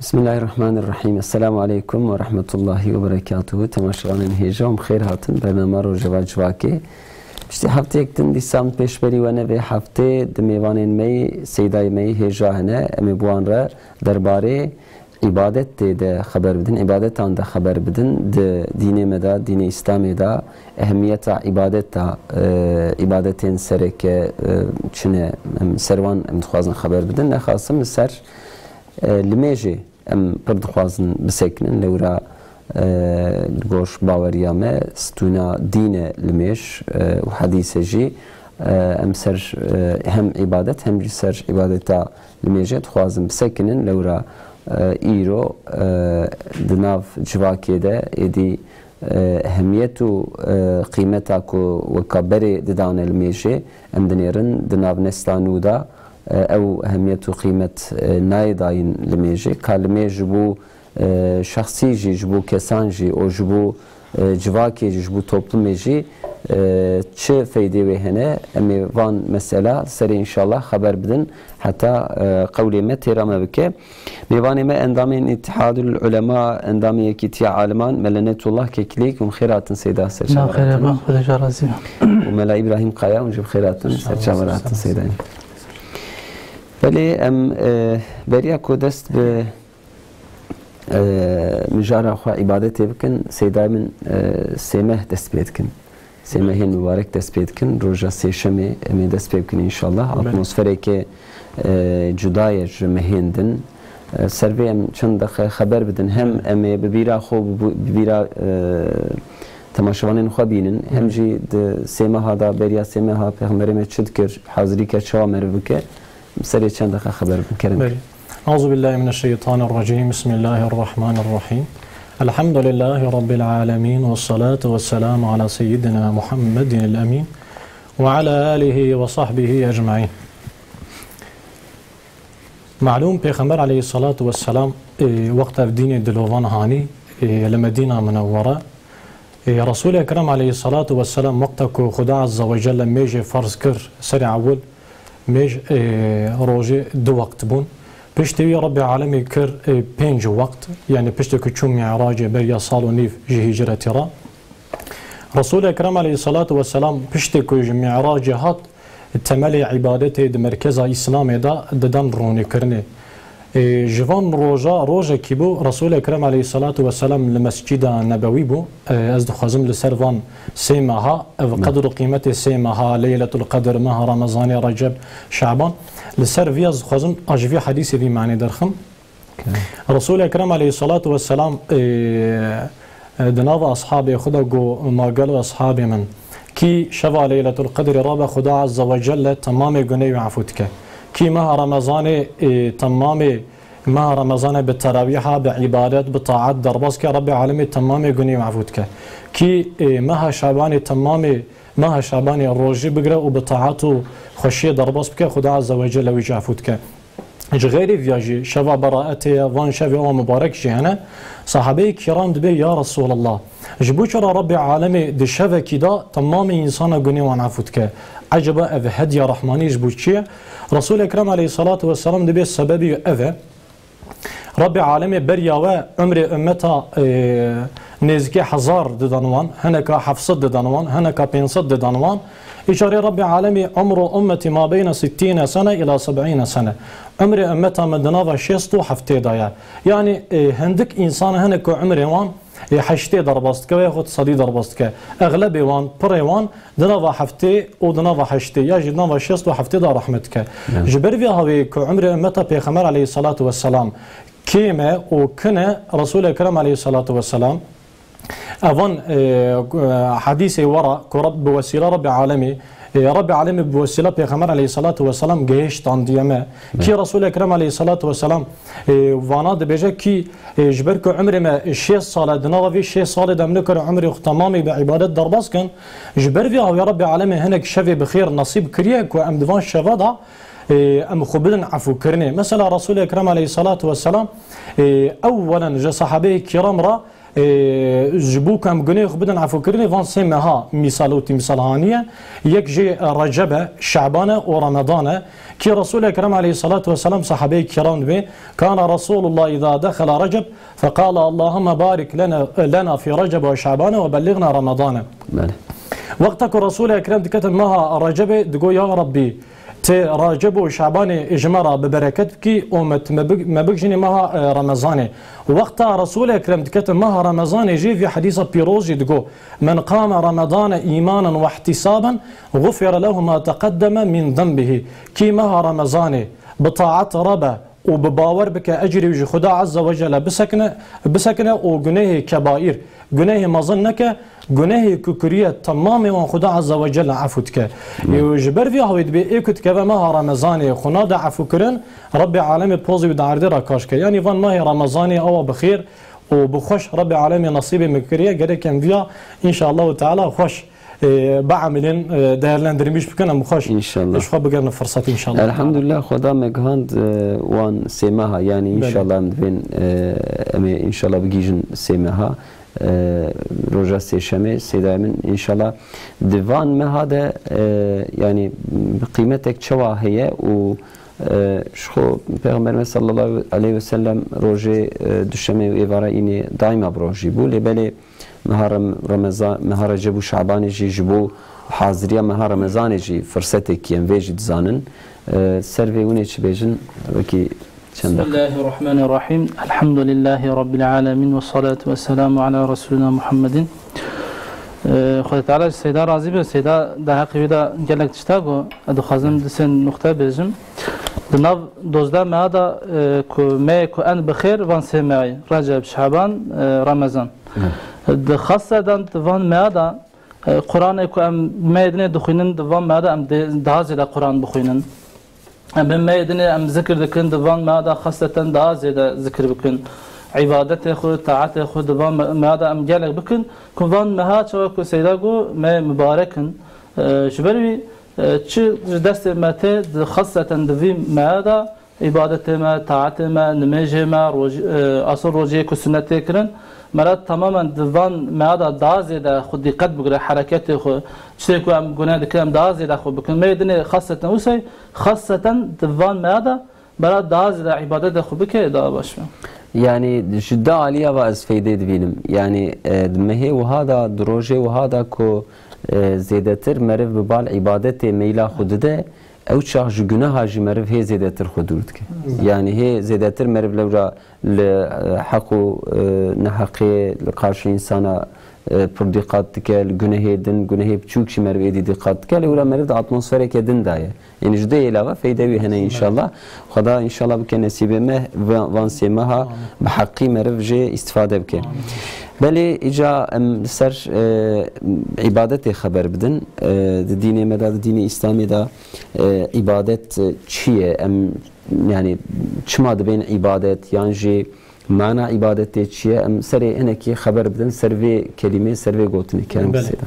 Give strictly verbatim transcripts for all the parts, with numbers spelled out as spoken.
Bismillahirrahmanirrahim. Esselamu aleykum ve rahmetullahi ve berekatuhu. Temaşevanên hêja, em xêr hatin. Bernama Rojeva Civakê. Piştî hefteyek din dîsa em pêşberî we ne vê heftê di mêvanên me yî, seydayê me yî hêja hene. Em ê bi wan re derbarê îbadetê de xeber bidin, îbadetan de xeber bidin. Di dînê me de, dînê Îslamê de ehemmiyeta îbadeta, e, îbadetên sereke, e, çi ne, em ser wan em dixwazin xeber bidin. Nexasim li ser, e, limêjê em pir dixwazin bisekinin. Lewra, e, li gor baweriya me stûna dîn e limêj, e, û hedîse jî, e, em ser, e, hem îbadet hem jî ser îbadeta limêjê dixwazin bisekinin. Lewra, e, îro, e, di nav civakê de êdî, e, ehemiyet û, e, qîmeta ku weka berê didane limêjê, em dinêrin di nav nesla nû de, e, ew ehemiyet û qîmet, e, nayê dayîn limêjê. Ka limêj ji bo, e, şexsî jî, ji bo kesan jî û ji bo, e, civakê jî, ji bo toplumê jî, e, çi feydê wê hene? Em ê van mesela li serê înşallah xeber bidin, heta, e, qewlê me têra me bike. Mêvanê me endamên Îtihadul Ulema, endamê Yekîtiya Aliman, Mele Netullah Kekilîk, hûn xêr hatin Seyda, ser çavan hatin. Naxêre ban, Xwedê ji razî be. Û Mela Îbrahîm Kaya, hûn jî bi xêr hatin, ser çavan hatin Seyda. Belê em, e, beriya ku dest bi, e, mijara xwe îbadetê bikin, Seydayê min, e, sê meh dest pê dikin. Sê mehên mibarek dest pê dikin. Roja sêşemê em ê dest pê bikin înşallah. Belê. Atmosfereke, e, cuda ye ji mehên din. E, ser vê em çend deqe xeber bidin. Hem em ê bi bîra xwe, bi, bi bîra, e, temaşevanên xwe bînin. Hem jî di sê meha da, beriya sê meha Pêxemberê me çi dikir, hazirî ke çawa meriv bike. Serê çend deqe xeber bidin. Kerem. Belê. Euzu billahi mineşşeytanirracim. Bismillahirrahmanirrahim. Elhamdülillahi Rabbil alemin. Vessalatu vesselamu ala seyyidina Muhammedinil emin. Ve ala alihi ve sahbihi ecmaîn. Malûm, Pêxember aleyhissalatu vesselam, e, wext ev dînê dilovan hanî, e, li Medîna Munewwere, e, Resûl Ekrem aleyhissalatu vesselam wexta ku Xuda Azze ve Celle mêjê ferz kir serê ewil, mêj, e, rojê du wext bûn. Piştî wî Rebbê Alemê kir, e, pênc wext, yanî piştî ku çû Mi'racê beriya sal û nîv ji hicretê re. Resûl Ekrem aleyhissalatu vesselam piştî ku ji Mi'racê hat, temelê îbadetê di merkeza Îslamê de didan ronîkirinê. E, ji van roja, rojekî bû, Resûl Ekrem aleyhissalatu vesselam li Mescîda Nebewî bû. E, ez dixwazim li ser van sê meha, ev qedr û qîmetê sê meha, Leyletul Qedr, meha Remezanê, Receb, Şaban, li ser vî ez dixwazim a ji vî hedîsê vî manê derxim. Resûl Ekrem aleyhissalatu vesselam, e, e, di nava ashabê xwe de got, ma gelo ashabê min, kî şeva Leyletul Qedrê rabe Xuda Azze ve Celle temamê gunê wî efû dike. Kî meha Remezanê, e, temamê meha Remezanê bi terawîha, bi îbadet, bi taat derbas ke, Rebbê Alemê temamê gunê wî efû dike. Kî, e, meha Şabanê temamê meha Şabanê rojî bigire û bi taat û xweşiyê derbas bike, Xuda Azze ve Celle wî jî efû dike. Ji xeyrê viya jî şeva beraetê ye, van şevê wan mubarek jî hene. Sahabeyê kiram dibê, ya Resulallah, ji bo çira Rebbê Alemê di şevekî de temamê însana gunê wan efû dike? Eceba ev hediya Rehmanî ji bo çi ye? Resul Ekrem aleyhissalatu vesselam dibê sebebî ev e. Rebbê Alemê beriya we umrê ummeta, e, nêzikê hezar didan wan, hineka heft sed didan wan, hineka pênc sed didan wan. Îcarê Rebbê Alemê, umru ummeti ma beyne sittîne sene ila seb'îne sene. Umrê ummeta min di nava şêst û heftê de ye. Yanî, e, hindik însan hene ku umrê wan ê heştê derbas dike, yaxud sedî derbas dike. Exlebê wan, pirê wan di nava heftê û di nava heştê ya jî di nava şêst û heftê de rehmet dike. Evet. Ji ber vê hawê ku umrê ummeta Pêxember aleyhissalatu vesselam kêm e û kin e, Resul Ekrem aleyhissalatu vesselam evan, e, e, hadîsê wera ku Reb-, bi wesîla Rebbê Alemê, e, Rebbê Alemê bi wesîla Pêxember aleyhissalatu vesselam gihêştandiye me. Ki Resul Ekrem aleyhissalatu vesselam, e, vana dibêje ki, e, ji ber ku umrê me şêst sal e, di nava vê şêst salê de em nikare umrê xwe temamê bi îbadet derbas kin, ji ber vê hawê Rebbê Alemê hinek şevê bi xêr nesîb kiriye ku em di van şeva de, e, em xwe bidin efûkirinê. Mesela Resul Ekrem aleyhissalatu vesselam, e, ewwelen ji sahabeyê kiram re Ê, ji bo ku em gunehê xwe bidin efûkirinê, van sê meha mîsal û tîmsal haniye. Yek jê Receb e, Şeban e û Remedan e. Kî Resûl Ekrem aleyhissalatu vesselam sahabeyê kiram dibê, kana Resulullah iza dexela Receb feqala Allahümme barik lena, lena fi Receb ve Şeban ve belliğna Remedan. Belê. Wexta ku Resûl Ekrem diketin meha Recebê, digo, ya Rabbî, tu Receb û Şebanê ji me re bi bereket bikî û me, me bik-, me bikjinî meha, e, Remezanê. Wexta Resûl Ekrem diketin meha Remezanê jî vî hedîsa pîroz jî digo, men qame Remedane îmanen ve ihtisaben, gufire lehu ma teqeddeme min denbihi. Kî meha Remezanê bi taet re be û bi bawer bike ecrê wî ji Xuda Azze ve Celle bisekine, bisekine û gunehê kebaîr, gunehê mezin neke, gunehê ku kiriye temamê wan Xuda Azze ve Celle efû dike. Ê, ji ber vî hawî dibê ê ku dikeve meha Remezanê xwe nade efûkirin, Rebbê Alemê pozê wî di erdê re kaş ke. Yanî van mehê Remezanê awa bi xêr û bi xweş Rebbê Alemê nesîbê min kiriye, gerek em viya înşallahu teala xweş, e, biemilin, e, değerlendirmiş bikin, em xweş, înşallah, ji xwe bigerin firsat înşallah. Elhamdulillah, Xweda me gihand, e, wan sê meha, yanî, belê, înşallah em divên, e, em ê înşallah bigihîjin sê meha, e, roja sêşemê, sêdayê min, înşallah. Di van meha de, e, yanî, qîmetek çawa heye û, e, ji xwe Pêxemberê me sallallahu aleyhi ve sellem rojê, e, duşemê û êvara înê daîma bi rojî bû. Lê belê meha Rem-, Remeza-, meha Receb û Şabanê jî ji bo haziriya meha Remezanê jî firsetekî ye, em vê jî dizanin. E, ser vê hûn ê çi bêjin? Wekî çend deqe. Bismillahirrahmanirrahim. Elhamdülillahi Rabbil alemin ve salatu ve selamu ala Resulina Muhammedin. E, Xwedê Teala ji Seyda razî be. Seyda di heqê wî de gelek tişta got. Ez dixwazim du sê nuqte bêjim. Di nav dozdeh meha de, e, ku meyê ku en bi xêr van sê mehê, Receb, Şaban, e, Remezan. Hı. Di xaseten di van meha de, e, Quranê ku em meyê dinê dixwînin, di van meha de em dê, daha zêde Quran bixwînin. Em bi meyê dinê em zikir dikin, di van meha de xaseten daha zêde zikir bikin. Îbadetê xwe, taetê xwe di van me-, meha de em gelek bikin. Ku van meha çawa ku Seyda got, meyê mibarek in. E, ji ber wî, e, çi ji destê me tê, di xaseten di vî meha de îbadetê me, taetê me, nimêjê me, roj-, e, asıl rojiyê ku sunnet tê kirin, me re temamen di van meha de daha zêde xwe dîqet bigire, hereketê xwe, tiştê ku em gune dikin, em daha zêde xwe bikin. Meyê dinê xaseten wisa, xaseten di van meha de me re daha zêde îbadetê xwe bike, daha baş be. Yanî ji du aliya ve ez feyde dibînim. Yanî, e, di mehê wiha de, di rojê wiha de ku, e, zêdetir meriv bi bal îbadetê meyla xwe dide, ew çax ji guneha jî meriv hê zêdetir xwe dûr dike. Hı. Yanî hê zêdetir meriv lewra li, e, heq û, e, neheqê li qarşî însana, e, pir dîqat dike, li gunehê din, gunehê biçûk jî meriv êdî dîqat dike, lê wira meriv di atmosfereke din de ye. Yanî ji dê îlave feyde wî hene înşallah. Xweda înşallah bike nesîbê me va-, van sê meha bi heqî meriv jê îstifade bike. Belê îca em li ser, e, îbadetê xeber bidin. E, di dînê me de, di dînê Îslamê de, e, îbadet, e, çi ye? Em, yanî çima dibên îbadet? Yan jî mana îbadetê çi ye? Em serê hinekî xeber bidin ser vê kelîmê, ser vê gotinê, kerem. Belê. Seyda.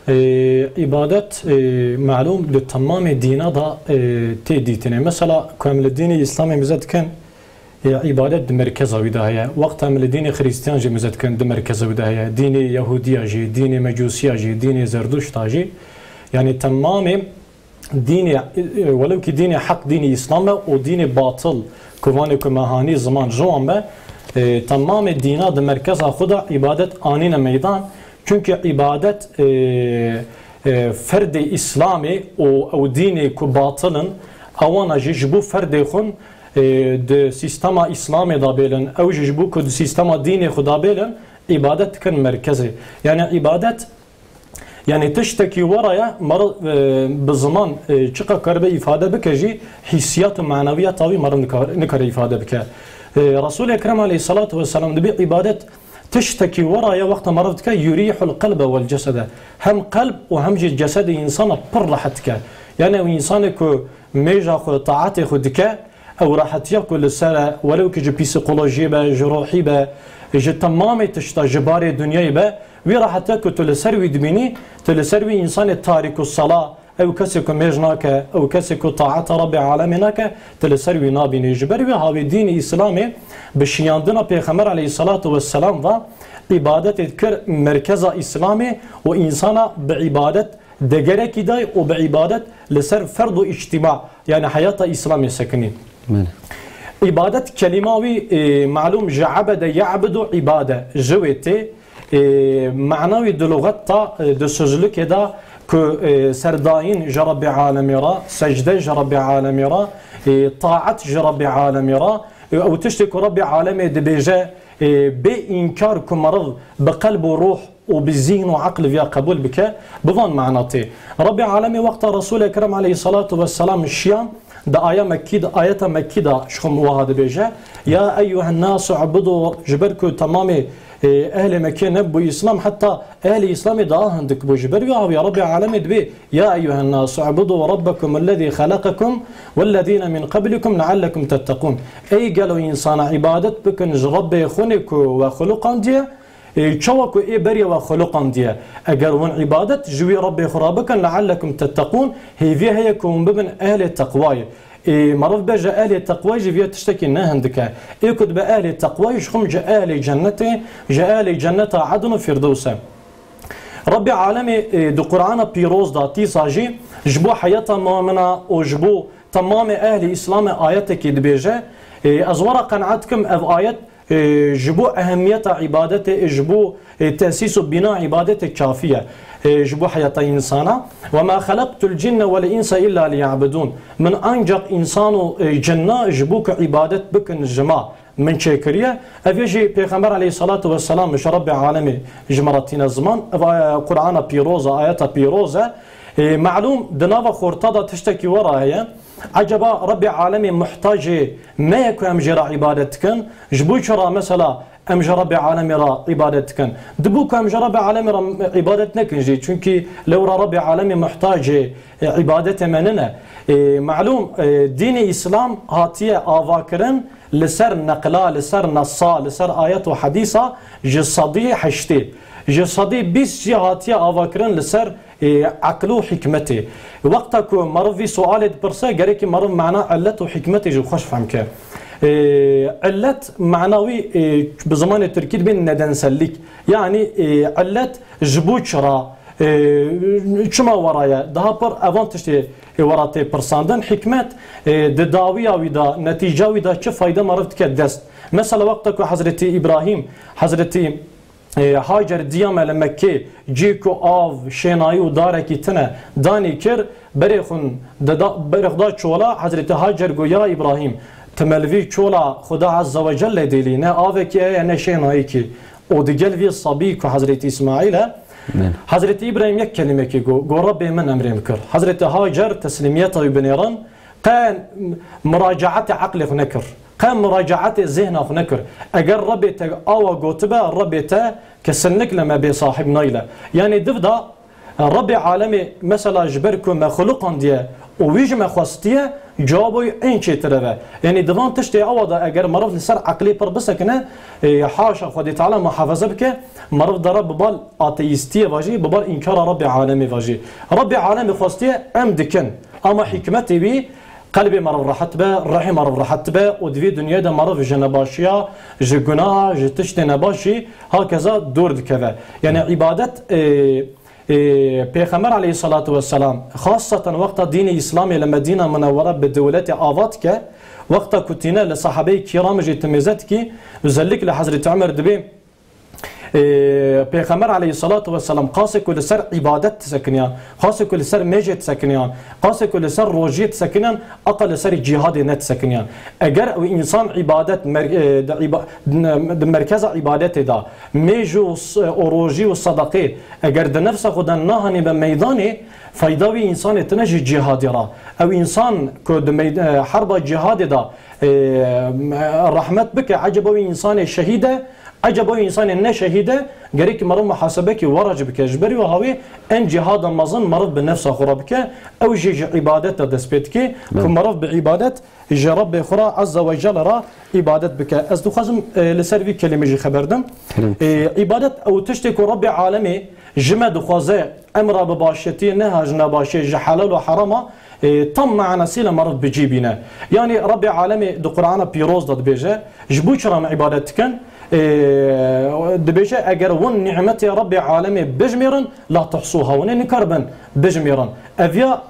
Ee, îbadet, e, malûm di temamê dîna da, e, tê dîtinê. Mesela ku em li dînê Îslamê mize dikin, e, îbadet di merkeza wî de heye. Wext em li dînê Xrîstiyan jî mize dikin, di merkeza wî de heye. Dînê Yehûdiya jî, dînê Mecûsiya jî, dînê Zerduşta jî. Yanî temamê dînê, e, welew kî dînê heq dînê Îslam be û dînê batil ku vanê ku mehanî ziman ji wan be, e, temamê dîna di merkeza xwe de îbadet anîne meydan. Çunkî îbadet, e, e, ferdê Îslamê û ew dînê ku batil in, ewana jî ji bo ferdê xwe, e, di sîstema Îslamê de bêlin, ew jî ji bo ku di sîstema dînê xwe de bêlin, îbadet dikin merkezê. Yanî îbadet Yanî tiştekî were ye, meriv, e, bi ziman, e, çiqa karibe îfade bike jî, hîsiyat û manewiyata wî meriv nikare, nikare îfade bike. E, Resûlê Ekrem aleyhissalatu vesselam dibê îbadet tiştekî were ye, wexta meriv dike, yurîhul qelbe wel cesede. Hem qelb û hem jî cesedê însana pir rehet dike. Yanî ew însanê ku mêja xwe, taetê xwe dike, Ew rehetiya ku li ser e, welew ki ji psîkolojiyê be, ji ruhî be, ji temamê tişta, ji barê dinyayê be, wî rehetiya ku tu li ser wî dibînî, tu li ser wî însanê tarîk û sela, Ew kesê ku mêj nake, ew kesê ku taeta Rabbê Alemê nake, tu li ser wî nabînî. Ji ber wî hawî dînê Îslamê bi şiyandina Pêxember aleyhissalatu vesselam ve îbadetê dikir merkeza Îslamê û însana bi îbadet degerekî day û bi îbadet li ser ferd û îctîma, yani heyata Îslamê sekinî. Belê. Îbadet kelîma wî, e, malûm ji ebede ye'budu îbade, ji wê tê, e, mana wî di luxet ta, e, di sözlükê de ku, e, serdayîn ji Rebbê Alemê re, secde ji Rebbê Alemê re, e, taet ji Rebbê Alemê re, e, ew tiştê ku Rebbê Alemê dibêje, e, bê înkar ku meriv bi qelb û ruh û bi zîhn û eql viya qebûl bike, bi van mana tê. Rebbê Alemê wexta Resûl Ekrem aleyhissalatu vesselam şiya, di aya Mekkî de, ayeta Mekkî de ji xwe wiha dibêje, "Ya eyyuhen nasu ubudu", ji ber ku temamê, e, ehlê Mekkê nebû Îslam, heta ehlê Îslamê daha hindik bû. Ji ber wî hawî Rebbê Alemê dibê, "Ya eyyuhen nasu ubudu rabbekum ellezî xeleqekum wellezîne min qablikum leallekum tetteqûn." Ey gelo însana îbadet bikin ji Rebbê xwe nê ku we xuluqandiye, Ê, çawa ku ê beriya we xuluqandiye, eger hûn îbadet ji wî Rebbê xwe re bikin, leallekum tetteqûn, hêviyê heye ku hûn bibin ehlê teqwayê. Ê, meriv be ji ehlê teqwayê jî viya tiştekî ne hindik e. Ê ku dibe ehlê teqwayê ji xwe ji ehlê cennetê, ji ehlê cenneta Edn û Fîrdews e. Rebbê Alemê, ê, di Qur'ana pîroz de tîsa jî ji bo heyata mumina û ji bo temamê ehlê Îslamê ayetekê dibêje. Ê, ez we re qenaet dikim ev ayet e, ji bo ehemmiyeta îbadetê, e, ji bo, e, tesîs û bîna îbadetê kafî ye, e, ji bo heyata însana. "Ve ma xelaqtul cinne vel insa illa liya'budun." Min ancak însan û, e, cinna ji bo ku îbadet bikin ji ma min çêkiriye. Ev ê jî Pêxember aleyhissalatu vesselam ji Rebbê Alemê ji me re tîne ziman. Ev, e, Qur'ana pîroz e, ayeta pîroz e. E, malûm di nava xorta de tiştekî we re heye. Eceba Rebbê Alemê muhtacê me ye ku em jê re îbadet dikin? Ji bo çi re mesela em ji Rebbê Alemê re îbadet dikin? Dibû ku em ji Rebbê Alemê re îbadet nekin jî. Çunkî lewra Rebbê Alemê muhtacê, e, îbadetê me nine. E, malûm, e, dînê Îslam hatiye avakirin li ser neqla, li ser nesa, li ser ayet û hedîsa ji sedî heştê. Ji sedî bîst jî hatiye avakirin li ser ê, eql û hikmetê. Wexta ku meriv vî sualê dipirse, gerekî meriv mana illet û hikmetê jî xweş fehm ke. Ê, illet mana wî, ê, bi zimanê tirkî dibên nedensellik. Yanî, ê, illet ji bo çira, ê, çima weraye? Daha pir evan tiştê ê wera tê pirsandin. Hikmet, ê, di dawiya wî de, netîca wî de çi fayde meriv dike dest? Mesela wexta ku Hezretî Îbrahîm, Hezretî Ê, Hacer diya me li Mekkê, cî ku av, şênayî û darekî tine, danî kir, berê xwe dida, berê xwe da çola, Hezretî Hacer got, "Ya Îbrahîm, tu me li vî çola Xuda Azze ve Celle dêlî, ne avekî heye, ne şênayîkî." Û digel vî sabî ku Hezretî Îsmaîl e, Min. Hezretî Îbrahîm yek kelîmekî got, got, "Rebbê min emrê min kir." Hezretî Hacer teslîmiyeta wî binêrin, Qe muracaetê eqlê xwe nekir. Qe muracaetê zêhna xwe nekir. Eger Rebê te awa gotibe, Rebê te kesinlikle me bê sahib nayile. Yanî div da Rebê alemê mesela ji ber ku me xuluqandiye û wî ji me xwestiye, cewabo wî ên çêtir e ve. Yanî divan tiştê awa da eger meriv li ser eqlê pir bisekine, e, haşa Xwedê Teala muhafaza bike, meriv dere bi bal ateîstiyê vajî, bi bal înkara Rebê alemê vajî. Rebê alemê xwestiye em dikin. Ama hikmetê wî qelbê meriv rehet be, rihê meriv rehet be û di vê dinyayê de meriv ji nebaşiya, ji gunaha, ji tiştê nebaş jî hakeza dûr dikeve. Yani îbadet, e, e, Pêxember aleyhissalatu vesselam, xasaten wexta dînê Îslamê li Medîna Munewwere bi dewletê ava dike, wexta ku tîne li sahabeyê kîram jî timêze dikî, özellikle Hezretî Omer dibê, Ê, Pêxember aleyhissalatu vesselam qasê ku li ser îbadet disekiniyan, qasê ku li ser mêjê disekiniyan, qasê ku li ser rojiyê disekiniyan, aqa li ser cîhadê nedisekiniyan. Eger ew însan îbadet mer-, e, di îba-, di merkeza îbadetê de, mêj û s-, û rojî û sedaqê, eger di nefsa xwe de nahanî be meydanê, fayda wî însanê tine ji cîhadê re. Ew însan ku di meyd-, e, herba cîhadê de, e, rehmet bike, eceba wî însanê şehîd e, Eceba wî însanê ne şehîd e, gerek meriv muhasebekî were jî bike. Ji ber wî hawî en cîhada mezin meriv bi nefsa xwe re bike, ew jî ji îbadet de dest pê dike, ku Belê. meriv bi îbadet ji Rebbê xwe re Azze ve Celle re îbadet bike. Ez dixwazim, e, li ser vî kelimê jî xeber dim. Kelim. E, îbadet ew tiştê ku Rebbê alemê ji me dixwaze, em re bi başiyetiyê neha ji nebaşiyê, ji helal û herama, e, tam manasîle meriv bi cî bîne. Yanî Rebbê alemê di Qur'ana pîroz de dibêje, ji bo çi re em îbadet dikin? E, dibêje, eger hûn nîmetê Rebbê alemê bijmêrin, la tuhsuha, hûn ê nikaribin bijmêrin. Ev ya,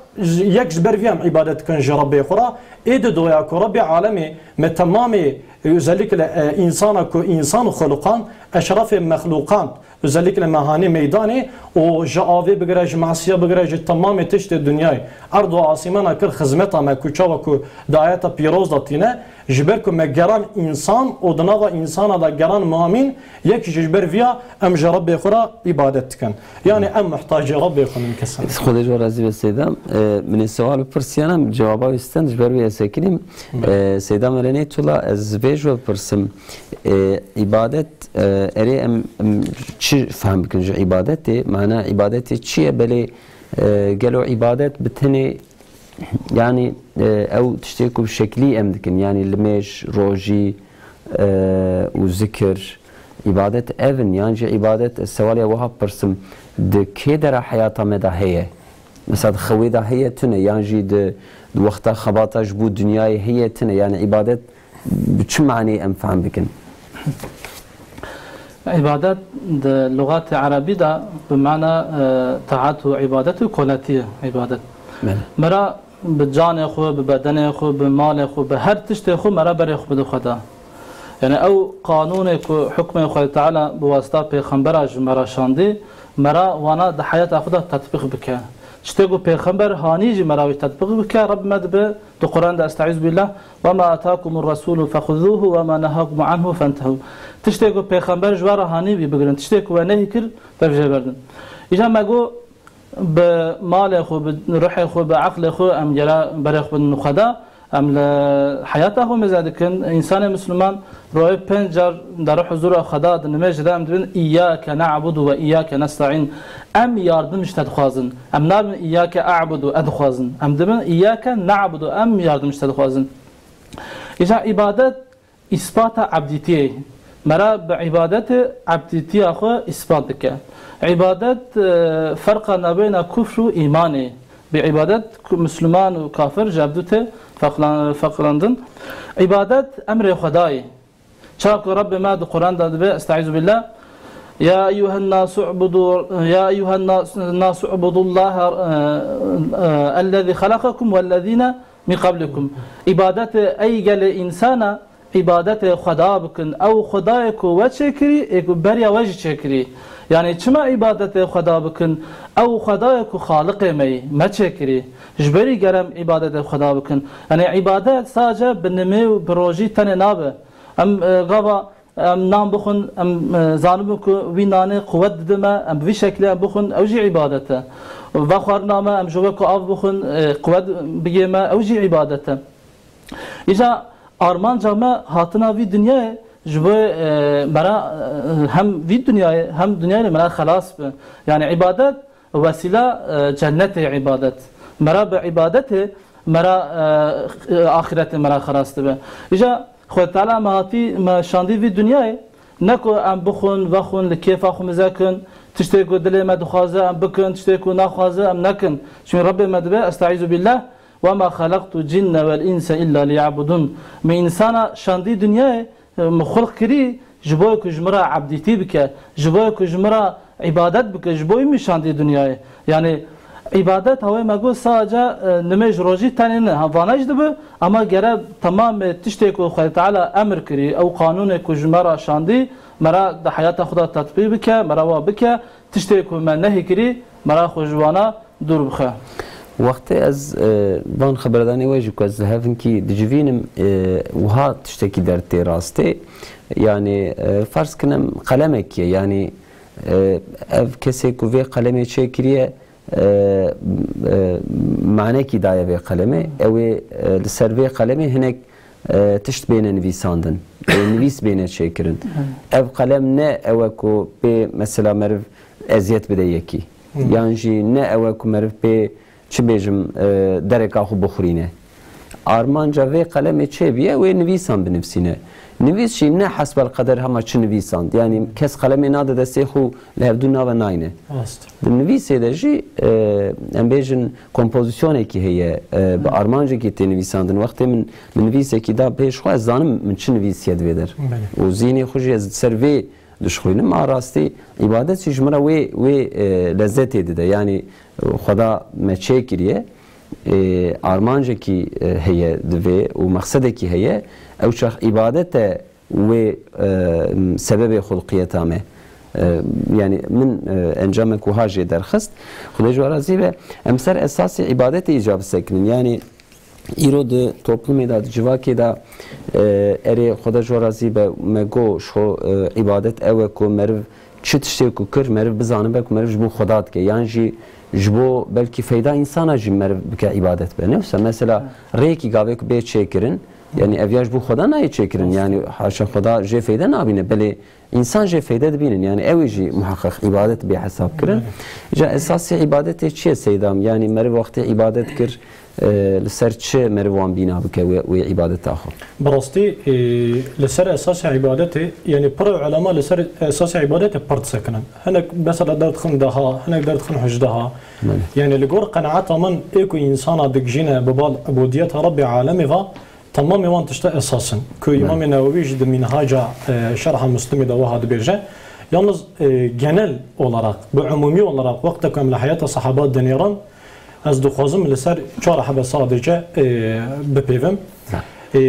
yek ji ber vî em îbadet dikin ji Rebbê xwe re. Ê di doya ku Rebbê alemê me temamê, e, özellikle, e, însana ku însan xuluqan, eşrefê mexluqan, özellikle me hanê meydanê û ji avê bigire, ji masiya bigire, ji temamê tiştê dinyayê, erd û asîmana kir xizmeta me ku çawa ku di ayeta pîroz de tîne, ji ber ku me geran însan û di nava însana de geran muamîn, yek ji ji ber viya em ji Rebbê xwe re îbadet dikin. Yanî em muhtacê Rebbê xwe nin kesan. Xwedê ji we razî be Seydam. E, min ê sewal bipirsiyan em cewaba wî stend ji ber wî ez sekinîm. E, Seydam Erenê Tula ez vê ji we bipirsim. E, îbadet, e, erê em, em çi fehm bikin ji îbadetê? Mana îbadetê çi ye? Belê, e, gelo îbadet bi tenê, yanî, e, ew tiştê ku bi şeklî em dikin, yanî limêj, rojî, e, û zikir, îbadet ev in, yan jî îbadet, ez sewalê wiha bipirsim, di kê dera heyata me de heye? Mesela di xewê de heye tune, yan jî di, di wexta xebata ji bo dinyayê heye tune, yanî îbadet bi çi manê em fehm bikin? Îbadet di lûgatê erebî de bi mana, e, taat û îbadet û koletî ye îbadet. Belê. Me re bi canê xwe, bi bedenê xwe, bi malê xwe, bi her tiştê xwe me re berê xwe bide Xweda. Yanî ew qanûnê ku, hukmê Xwedê Teala bi wasita pêxembera ji me re şandî, me re wana di heyata xwe de tetbîq bike. Tiştê ku pêxember hanî jî me re wî tetbîq bike, Reb me dibe Di Quran de, Estaizu billah, "Ve ma atakumur rasulu fexuzuhu ve ma nehakum anhu fentehu." Tiştê ku pêxember ji we re hanî bî bigirin, tiştê ku we nehî kir, dev jê berdin. Îca me got, bi malê xwe, bi ruhê xwe, bi eqlê xwe em gere berê xwe bidin Xweda, em li heyata xwe mêze dikin. Însanê Misliman royê pênc car derê huzura Xweda di nimêjê de em dibin, "Îyyake na'budu ve îyyake nesta'în." Em yardim ji te dixwazin. Em nabin, "Îyyake a'budu", ez dixwazin. Em dibin, "Îyyake na'budu", em yardim ji te dixwazin. Îca îbadet îspata ebdîtiyê ye. Me re bi îbadetê ebdîtiya xwe îspat dike. Îbadet, e, ferqa navbeyna kufr û îmanê. Bi îbadet ku-, Misliman û kafir ji hev du tê feqlan-, feqlandin. Îbadet emrê Xwedayê. Çaku Rebbê me di Quran de dibe, Estaizu billah, "Ya eyyuhen nasu ubudu, ya eyyuhen nas-, nasu ubudullaha, e, e, ellezî halakakum vellezîne min qablikum." Îbadetê ey gelê însana, îbadetê Xweda bikin. Ew Xwedayê ku we çêkirî, ê ku beriya we jî çêkirî. Yanî çima îbadetê Xweda bikin? Ew Xwedayê ku Xaliqê me yî, me çêkirî. Ji berî gerem îbadetê Xweda bikin. Yanî îbadet sadece bi nimê û bi rojî tenê nabe. Em, e, gava em nan bixwin, em, e, zanibin ku wî nanê quwet dide me, em bi vî şeklê em bixwin, ew jî îbadet e. Vexwarina me, em ji we ku av bixwin, e, quwet bigê me, ew jî îbadet e. Îca armanca me hatina vî dinyayê ji bo, e, me re, e, hem vî dinyayê hem dinyayê me re xelas be. Yanî îbadet wesîla, e, cennetê îbadet. Me re bi îbadetê me re, e, e, axîretê me re xelas dibe. Îca Xwedê Teala me hatî, me şandî vî dinyayê, ne ku em bixwin, vexwin, li kêfa xwe mize kin, tiştê ku dilê me dixwaze em bikin, tiştê ku naxwaze em nekin. Çimkî Rebbê me dibe, Estaizu billah, "Ve ma xalaqtul cinne vel inse illa liya'budun." Me însana şandî dinyayê, e, min xulq kirî, ji bo ku ji min re ebdîtî bike, ji bo ku ji min re îbadet bike, ji bo wî min şandî dinyayê. Yanî îbadet hawê me got sadece, e, nimêj rojî tenê ne. Ha, vana jî dibe, ama gere temamê tiştê ku Xwedê Teala emir kirî, ew qanûnê ku ji me re şandî, me re di heyata xwe de tetbîq bike, me re wa bike, tiştê ku me nehî kirî, me re xwe ji wana dûr bixe. Wextê ez, e, van xeberdanê we jî ku ez li hevinkî dicivînim, e, wiha tiştekî dertê rastê. Yanî, e, ferz kin em qelemek ye. Yanî, e, ev kesê ku vê qelemê çêkiriye, e, e, manekî daye vê qelemê. Ew ê, e, li ser vê qelemê hinek e, tişt bêne nivîsandin, e, nivîs bêne çêkirin. Ev qelem ne ew e ku pê mesela meriv eziyet bide yekî. Yan jî ne ew e ku meriv pê, çi bêjim, e, dereka xwe bixurîne. Armanca vê qelemê çê biye, wê nivîsan binivsîne. Nivîs jî ne hesbel qeder hema çi nivîsand. Yanî kes qelemê nade destê xwe, li hevdû nave nayne. Rast. Di nivîsê de jî, e, em bêjin kompozisyonekî heye, e, bi armancekî tê nivîsandin. Wextê min bi nivîsekî da pêş xwe, ez zanim min çi nivîsiye di vê der. Belê. Û zîhnê xwe jî ez li ser vê dişuxulînim. A rastî îbadet jî ji min re wê, wê, e, lezzetê dide. Yanî, e, Xweda me çêkiriye, e, armancekî, e, heye di vê û mexsedekî heye. Ew çax îbadet e wê, e, sebebê xulqiyeta me. E, yanî min, e, encamek wiha jê derxist. Xwedê ji we razî be. Em ser esasê îbadetê îca bisekinin. Yanî îro di toplumê de, di civakê de, e, erê Xwedê ji we razî be, me got, ji xwe, e, îbadet ew e ku meriv çi tiştê ku kir, meriv bizanibe ku meriv ji bo Xweda dike, yan jî ji bo belkî feyda însana jî meriv bike îbadet be. Ne wisa mesela rêyekî gavê ku bê çêkirin, yanî ev ya ji bo Xweda nayê çêkirin, yanî haşa Xweda jê feyde nabîne, belê însan jê feyde dibînin, yanî ew ê jî muheqeq îbadet bê hesab kirin. Îca esasê îbadetê çi ye Seyda min? Yanî meriv wextê îbadet kir, e, li ser çi meriv wan bîna bike wê, wê îbadeta xwe? Bi rastî, e, li ser esasê îbadetê, yanî pir ulema li ser esasê îbadetê pir disekinin. Hinek mesela derdixin deha, hinek derdixin hejdeha. Belê. Yanî li gor qenaeta min ê ku însana digijîne bi bal ubudiyeta Rebbê alemê va, temamê wan tişta esas in. Ku Belê. Îmamê Newewî jî di Mînhaca, e, Şerha Muslimê de wiha dibêje. Yalnız, e, genel olarak, bi umumî olarak wexta ku em li heyata sehaba dinêrin, ez dixwazim li ser çar hebe sadece, e, bipêvim. Ha. E,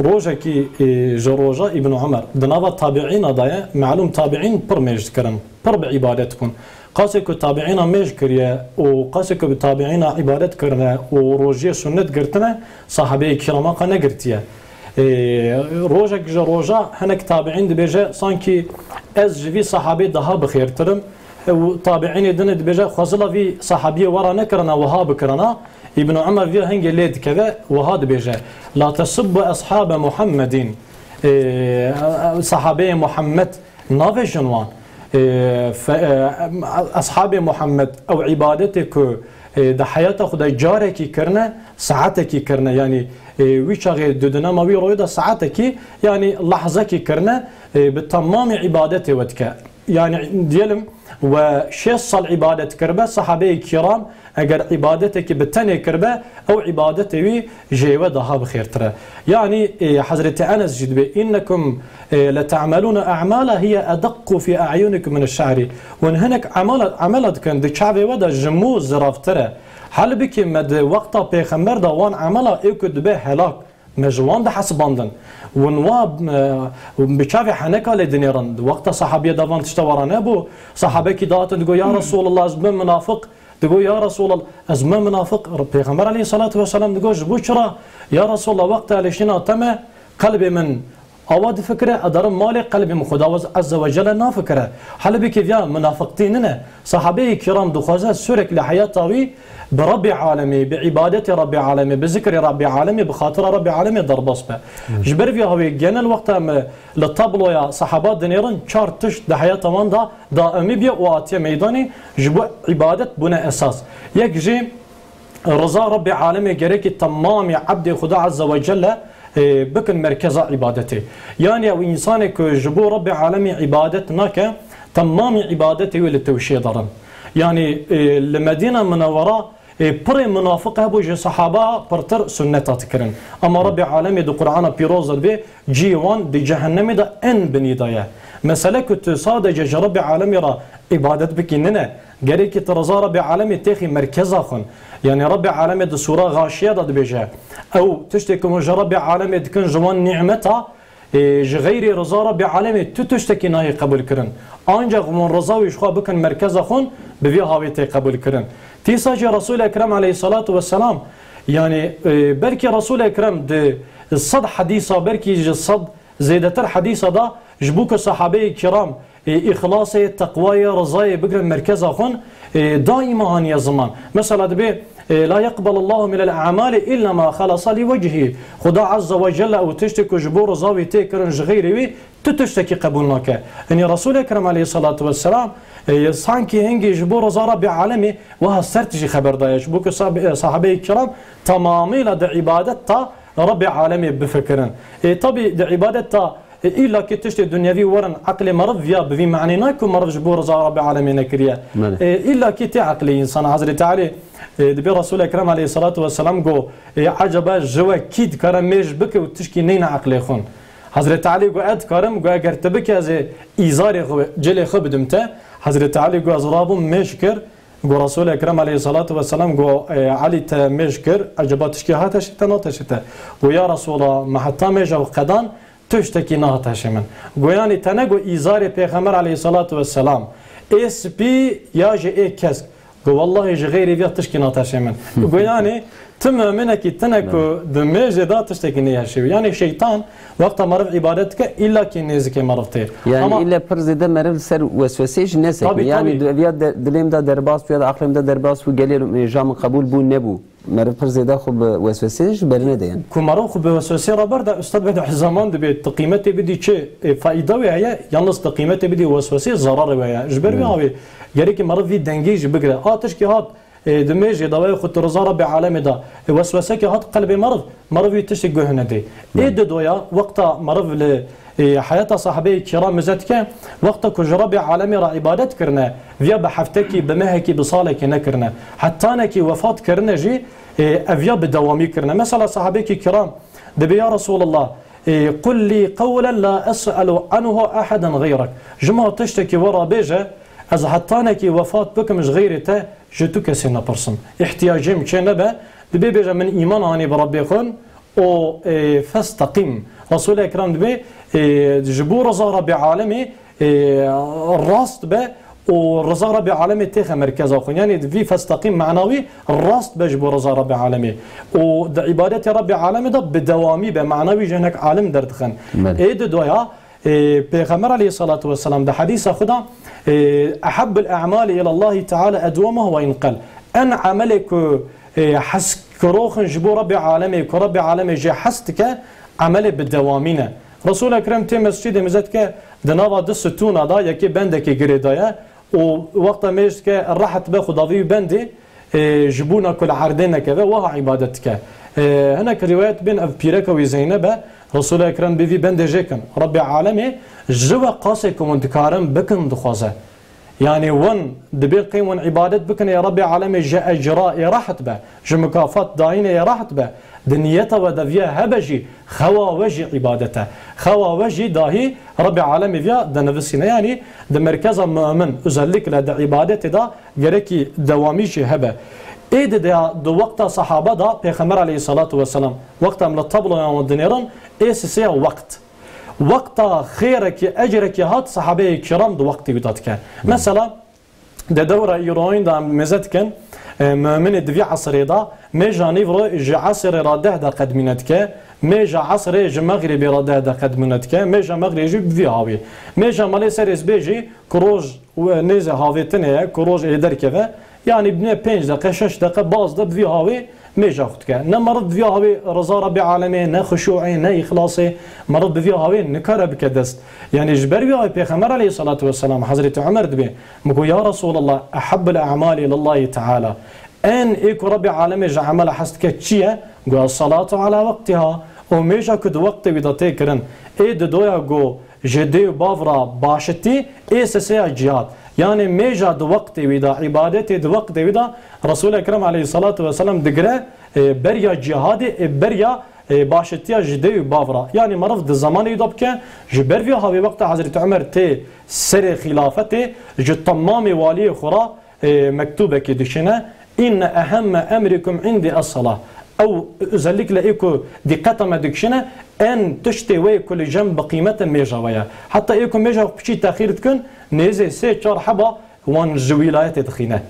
rojekî, e, ji roja Îbn Umer di nava tabiîna de ye, melûm tabiîn pir mêj dikirin, pir bi îbadet bûn. Qasê ku tabiîna mêj kiriye û qasê ku bi tabiîna îbadet kirine û rojiyê sunnet girtine, sahabeyê kirama xwe negirtiye. E, rojek ji roja hinek tabiîn dibêje, sankî ez ji vî sahabê daha bi xêrtir im. Û tabiînê din dibêje, xwezila vî sahabiyê we ra nekirina, wiha bikirina. Îbn Umer vî hingê lê dikeve, wiha dibêje, "La tesubbu ashabe Muhammedin." E, sahabeyê Muhammed navêjin wan. E, fe-, e, ashabê Muhammed ew îbadetê ku, e, di heyata xwe de carekî kirine, saetekî kirine. Yanî, e, wî çaxê di dunema wî royê de saetekî, yanî lahzekî kirine, e, bi temamî îbadetê we dike. Yani diyelim we şêst sal îbadet kiribe, sahabeyê kiram eger îbadetekî bi tenê kiribe, ew îbadetê wî jê we daha bi xêrtir e. Yani, e, Hezretî Enes jî dibê, "Innekum, e, lete'melûne a'mala hiye edeqqu fî a'yunikum min eş-şe'ri." Hûn hinek emala, emela dikin di çavê we de ji mû ziravtir e. Halbikî me di wexta pêxember de wan emela ê ku dibe helak, me ji wan dihesibandin. Hûn wa, e, bi çavê heneka lê dinêrin. Wexta sahabiyê de van tişta wara nebû. Sahabekî dihatin digo, "Ya Resulallah, ez bim minafiq." Digo, "Ya Resulallah, ez bim minafiq." Pêxember aleyhissalatu vesselam digo, "Ji bo çira? Ya Resulallah, wexta lêşîna te me, qelbê min awa difikire, ederim malê qelbê min Xwedawaz Azze ve Celle nafikire." Halbikî viya minafiqtî nine. Sahabeyê kiram dixwaze sürekli heyata wî bi Rabbê Alemê, bi îbadetê Rabbê Alemê, bi zikrê Rabbê Alemê, bi xatira Rabbê Alemê derbas be. Ji ber vî hawê genel wexta me li tabloya sahaba dinêrin çar tişt di heyata wan de daimî bûye û hatiye meydanê, ji bo îbadet bûne esas. Yek jî riza Rabbê Alemê gerekî temamî ebdê Xuda Azze ve Celle, e, bikin merkeza îbadetê. Yani ew însanê ku ji bo Rabbê Alemê îbadet nake, temamî îbadetê wê li tewşê de rin. Yani, e, li Medîna Munewwera, e, pirê munafiq hebû, ji sahaba pirtir sunneta dikirin. Ama Rabbê Alemê di Qur'ana pîroz de dibê, cihê wan di cehennemê de en binî de ye. Mesele ku tu sadece ji Rabbê Alemê re îbadet bikî nine. Gerekî tu riza Rabbê Alemê têxî merkeza xwe. Yani Rabbê Alemê di Sûra Xaşiye de dibêje, ew tiştê ku hûn ji Rabbê Alemê dikin ji wan nîmeta, ê, ji xeyrê riza Rabbê Alemê tu tiştekî nayê qebûl kirin. Ancaq hûn riza wî ji xwe bikin merkeza xwe, bi vî hawê tê qebûl kirin. Dîsa jî Resul Ekrem aleyhissalatu vesselam, yani, ê, belkî Resul Ekrem di sed hedîsa, belkî ji sed zêdetir hedîsa da ji bo ku sahabeyê kiram, ê, îxlasê, teqwayê, rizayê bigrin merkeza xwe, ê, daîma haniye ziman. Mesela dibê, E, "La yeqbel Allahu minel a'mali illa ma xalasa li wechî." Xuda Azze ve Celle ew tiştê ku ji bo riza wî tê kirin ji xeyrê wî tu tiştekî qebûl nake. Yanî Resul Ekrem aleyhissalatu vesselam, e, sankî hingî ji bo riza Rabbê Alemê wiha sert jî xeber daye. Ji bo ku sab-, e, sahabeyê kiram tamamîla di îbadet ta Rabbê Alemê bifikirin. E, tabî di îbadet ta E, îlla ki tiştê dunyevî werin eqlê meriv viya bi vî manê nayê ku meriv ji bo riza Rabbê Alemê nekiriye. Belê. E, îlla ki tê eqlê însan. Hezretî Elî, e, dibê Resul Ekrem aleyhissalatu vesselam got, e, "Eceba ji we kî dikare mêj bike û tişkî neyne eqlê xwe?" Hezretî Elî got, "Ez dikarim," got, "eger tu bike ez ê îzarê xwe, cilê xwe bidim te." Hezretî Elî got, "Ez rabûm mêj kir." Got Resul Ekrem aleyhissalatu vesselam got, e, "Elî te mêj kir, eceba tişkî hate şite nate şite?" Got, "Ya Resulallah, me heta mêja xwe qedan, tiştekî nehate şê min." Got, "Yanî te ne got îzarê Pêxember aleyhissalatu vesselam, ê spî ya jî ê kesk?" Got, "Wellahî ji xeyrê viya tişkî nehate şê min." Got, "Yanî tu muminekî tine ku di mêjê de tiştekî neyê şê wî." Yanî şeytan wexta meriv îbadet dike, îlla kî nêzikê meriv tê. Yanî Ama îlle pir zêde meriv li ser weswesê jî nesekine. Tabii, Yanî tabii. di-, viya de-, dilê min de derbas bû ya da aqlê min de derbas bû, gelê mêja min qebûl bû nebû. Meriv pir zêde xwe bi weswesê ji ber nede yani. Ku meriv xwe bi weswesê re berde, Ustad Bedî Zeman dibê tu qîmetê bidî çi, e, faîda wê heye, yalnız tu qîmetê bidî weswesê zerarê wê heye. Ji ber wê Evet. avê gerekî meriv vî dengê jî bigire. A tişkî hat, e, di mêjê de wê xwe tu riza Rabbê Alemê de, e, weswesekê hat qelbê meriv, meriv wî tiştî guh nedê. Ê Evet. didoya wexta meriv li E, heyata sahabeyê kiram mize dike, wexta ku ji Rabbê Alemê re îbadet kirine, viya bi heftekî, bi mehekî, bi salekî nekirine. Hetanekî wefat kirine jî, e, ev ya bi dewamî kirine. Mesela sahabekî kiram dibê, "Ya Resulallah, e, qul lî qewlen la es'elu anhu aheden xeyrek." Ji ma tiştekî we re bêje, ez hetanekî wefat bikim ji xeyrê te ji tu kesê nepirsim. Îhtiyacê min çê nebe, dibê bêje, "Min îman anî bi Rabbê xwe." û, e, festeqîm. Resul-i Ekrem dibê, e, ji bo riza Rabbê Alemê, e, rast be û riza Rabbê Alemê têxe merkeza xwe. Yanî vî festeqîm mana wî rast be ji bo riza Rabbê Alemê. Û di îbadetê Rabbê Alemê de bi dewamî be. Mana wî jî hinek alim derdixin. Belê. Ê di doya, e, Pêxember aleyhissalatu vesselam di hedîsa xwe de, e, "Ehabbul a'mali ilallahi teala edwamuha ve in qal." En emelê ku, e, hes Kiroxin ji bo Rabbê Alemê, ku Rabbê Alemê jê hes dike, emelê bi dewamî ne. Resul Ekrem tê mescîdê mize dike, di nava du stûna da yekê bendekê girê daye û wexta mêj dike rehet be xwe davî wî bendê, e, ji bona ku li erdê nekeve, wiha îbadet dike. E, hinek rîwayet bên ev pîreka wî Zeyneb e, Resul Ekrem bi vî bendê jê kin. Rabbê Alemê ji we qasê ku hûn dikarin bikin dixwaze. Yanî wan dibê qey wan îbadet bikin ê Rabbê Alemê ji ecra ê rehet be, ji mukafat dayînê ê rehet be, di niyeta we de viya hebe jî, xewa we jî îbadet e. Xewa we jî dahî Rabbê Alemê viya dinivisîne. Yanî di merkeza mumin, özellikle di îbadetê de gerekî dewamî jî hebe. Ê di de, di wexta sahaba de Pêxember aleyhissalatu vesselam, wexta em li tabloya wan dinêrin, ê sisêya wext. Wexta xêrekî, ecrekî hat, sahabeyê kiram di wextê wî de dike. Mesela, di dewra îroyîn de em mêze dikin, e, muminê di vî esirê de, mêja nîvro ji esirê re deh deqe dimîne dike, mêja esirê ji mexrîbê re deh deqe dimîne dike, mêja mexrîbê jî bi vî hawî. Mêja malê serê sibê jî ku roj nêzê havêtinê ye, ku roj ê derkeve, yanî bine pênc deqe, şeş deqe, baz de bi vî hawî mêja xwe dike. Ne meriv bi vî hawî riza Rabbê Alemê, ne xuşûê, ne îxlasê, meriv bi vî hawî nikare bike dest. Yanî ji ber vî hawî Pêxember aleyhissalatu vesselam, Hezretî Umer dibê, min got, "Ya Resulallah, ehabbul a'mali ilallahi teala." En ê ku Rabbê Alemê ji emela hes dike çi ye? Got, "Es-salatu ala wektiha." Û mêja ku di wextê wî de tê kirin. Ê di doya got, ji dê û bav re başitî, ê sisêya cihad. Yanî mêja di wextê wî de, îbadetê di wextê wî de Resul-i Ekrem aleyhissalatu vesselam digire, e, beriya cihadê, e, beriya, e, başitiya ji dê û bav re. Yanî meriv di zemanê wî de bike, ji ber vî hawî wexta Hezretî Umer tê serê xîlafetê, ji temamê waliyê xwe re, e, mektûbekê dişîne, "Inne ehemme emrikum indi es-salah." Ew özellikle ê ku dîqeta me dikişîne, en tiştê wê ku li cem bi qîmet e mêja we ye. Heta ê ku mêja xwe piçî texîr dikin, nêzê sê çar heba wan ji wîlayetê dixîne.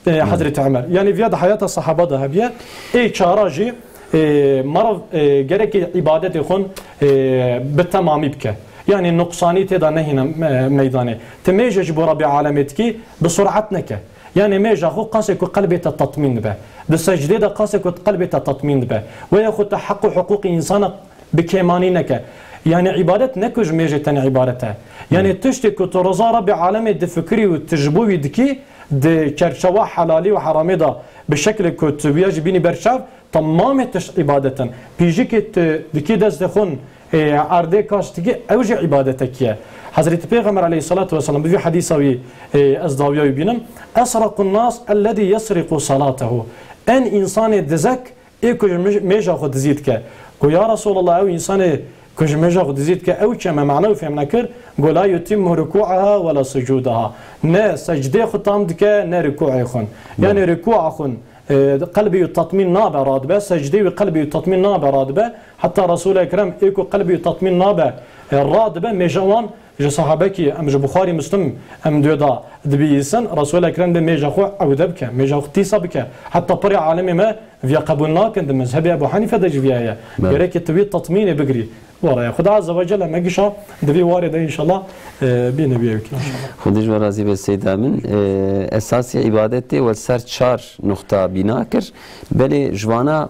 E, Hezretî Umer. Yanî viya di heyata sahaba de hebiye. Ê çara jî, e, meriv, e, gerekê îbadetê xwe, e, bi temamî bike. Yanî nuqsanî tê de nehîne, e, meydanê. Ti mêje ji bo Rabbê Alemê dikî, bi surat neke. Yanî mêja xwe qasê ku qelbê te tatmîn dibe. Di secdê de qasê ku qelbê te tatmîn dibe. Weya xwe te heq û hiqûqê însana bi kêmanî neke. Yanî îbadet ne ku ji mêjê tenê îbaret e. Yanî tiştê ku tu reza Rebbê alemê difikirî û tu ji bo wî dikî, di çerçewa helalî û heramê de bi şeklê ku tu wiya jî bînî berçav, temamê tişt îbadet in. Pîjikê tu dikî destê xwe, e, erdê kaş dikî, ew jî îbadetekî ye. Hezretî Pêxember aleyhissalatu vesselam, bi vî hedîsa wî, e, ez dawiya wî bînim, "Esraqun nas ellezî yesriqu salatehu." En însanê dizek, ê ku ji mij-, mêja xwe dizî dike. Ku, "Ya Resulallah, ew însanê ku ji mêja xwe dizî dike, ew çi ye, me mane wî fêm nekir?" Go, "La yutimmu ruku'aha ve la sucudaha." Ne secdê xwe tam dike, ne rikûê xwe. Yanî rikûa xwe, e, qelbê wî tatmîn nabe, radibe, secdê wî qelbê wî tatmîn nabe, radibe. Heta Resul Ekrem ê ku qelbê wî tatmîn nabe, e, radibe, mêja wan ji sahabekî, em ji Buxarî Muslim em duê da dibihîsin, Resul Ekrem dê mêja xwe ewde bike, mêja xwe tîsa bike. Heta pirê alemê me viya qebûl nakin, di mezhebê Ebu Hanife de jî viya ye. Gerek e tu wî tatmînê bigirî. Wara ye. Xuda Azze ve Celle me gişa di vî warê de înşallah, e, bîne wî ewkî înşallah. Xwedê ji we razî be Seyda min. E, esasê îbadetê we ser çar nuqta bîna kir. Belê ji vana,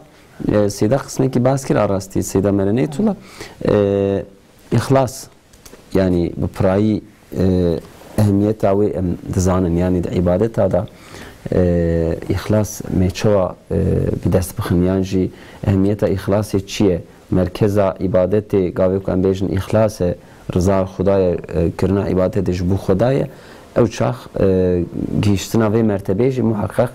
e, Seyda qismekî bas kir a rastî Seyda Merenê Tula. E, îxlas, yanî bi pirayî, e, ehemiyeta wê em dizanin. Yanî di îbadeta de, e, îxlas me çawa, e, bi dest bixin? Yan jî ehemiyeta îxlasê çi ye? Merkeza îbadetê, gavê ku em bêjin îxlas e, riza Xuda ye, e, kirina îbadetê ji bo Xuda ye. Ew çax, e, gihîştina vê mertebeyê jî muheqeq,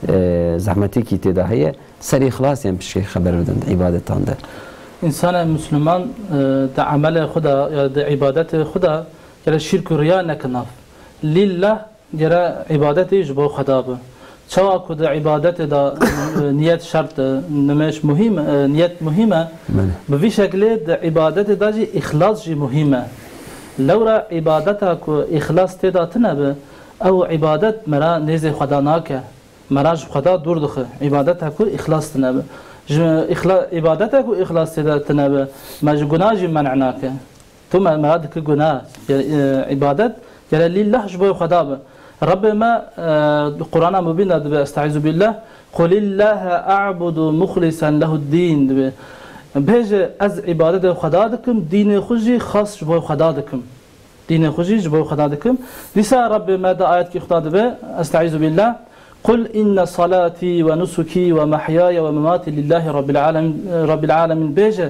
e, zehmetîkî tê de heye. Ser îxlasê em pişkê xeber bidin di îbadetan de. Însanê Misliman, e, di emelê xwe de ya di îbadetê xwe de gere şîrk û riya neke nav. Lillah gere îbadetê ji bo Xweda be. Çawa ku di îbadetê de, e, niyet şert e, nimêj muhîm, e, niyet muhîm e. Belê. Bi vî şeklê di îbadetê de jî îxlas jî muhîm e. Lewra îbadeta ku îxlas tê de tune be, ew îbadet me re nêzê Xweda nake. Me re ji Xweda dûr dixe. Îbadeta ku îxlas tune be. Ji îxla-, îbadeta ku îxlas tê de tune be, me ji guna jî men'a nake. Tu me, me re dike guna. Ge-, e, îbadet gere lillah ji bo Xweda be. Rebbê me, e, di Qur'ana Mubîn de dibe, "Estaizu billah, Qulillahe a'budu muxlisen lehu'd-dîn," dibe. Bêje, "Ez îbadetê Xweda dikim, dînê xwe jî xas ji bo Xweda dikim." Dînê xwe jî ji bo Xweda dikim. Dîsa Rebbê me di ayetkî Xweda dibe, "Estaizu billah, Qul inne salatî ve nusukî ve mehyaya ve mematî lillahi rabbil alem-, rabbil alemin." Bêje,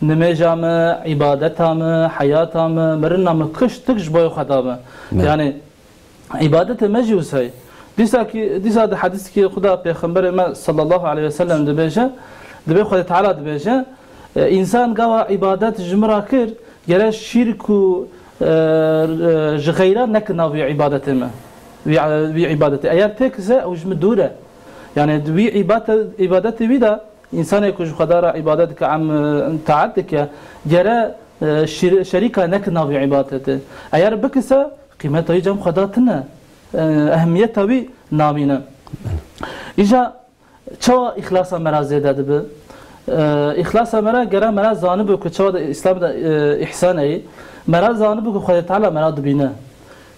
"Nimêja me, îbadeta me, heyata me, mirina me, kiştik ji bo Xweda be." Ne. Yanî, îbadetê me jî wisa ye. Dîsa ki, dîsa di hedîskî Xweda Pêxemberê me sallallahu aleyhi ve sellem dibêje, dibê Xwedê Teala dibêje, e, "Însan gava îbadet ji min re kir, gere şîrk û, e, e, ji xeyra neke nav wî îbadetê me." Wî, wî îbadetê. Eger têkise, ew ji min dûr e. Yanî di wî îbate-, îbadetê wî de, însanê ku ji Xweda re îbadet dike, em, e, taet dike, gere, e, şir-, şerîka neke nav wî îbadetê. Eger bikise, qîmeta wî cem Xweda tune. E, ehemiyeta wî namîne. Îja çawa îxlasa me re zêde dibe? E, îxlasa me re gere me re zanibe ku çawa di Îslam de, e, îhsan heye. Me re zanibe ku Xwedê Teala me re dibîne.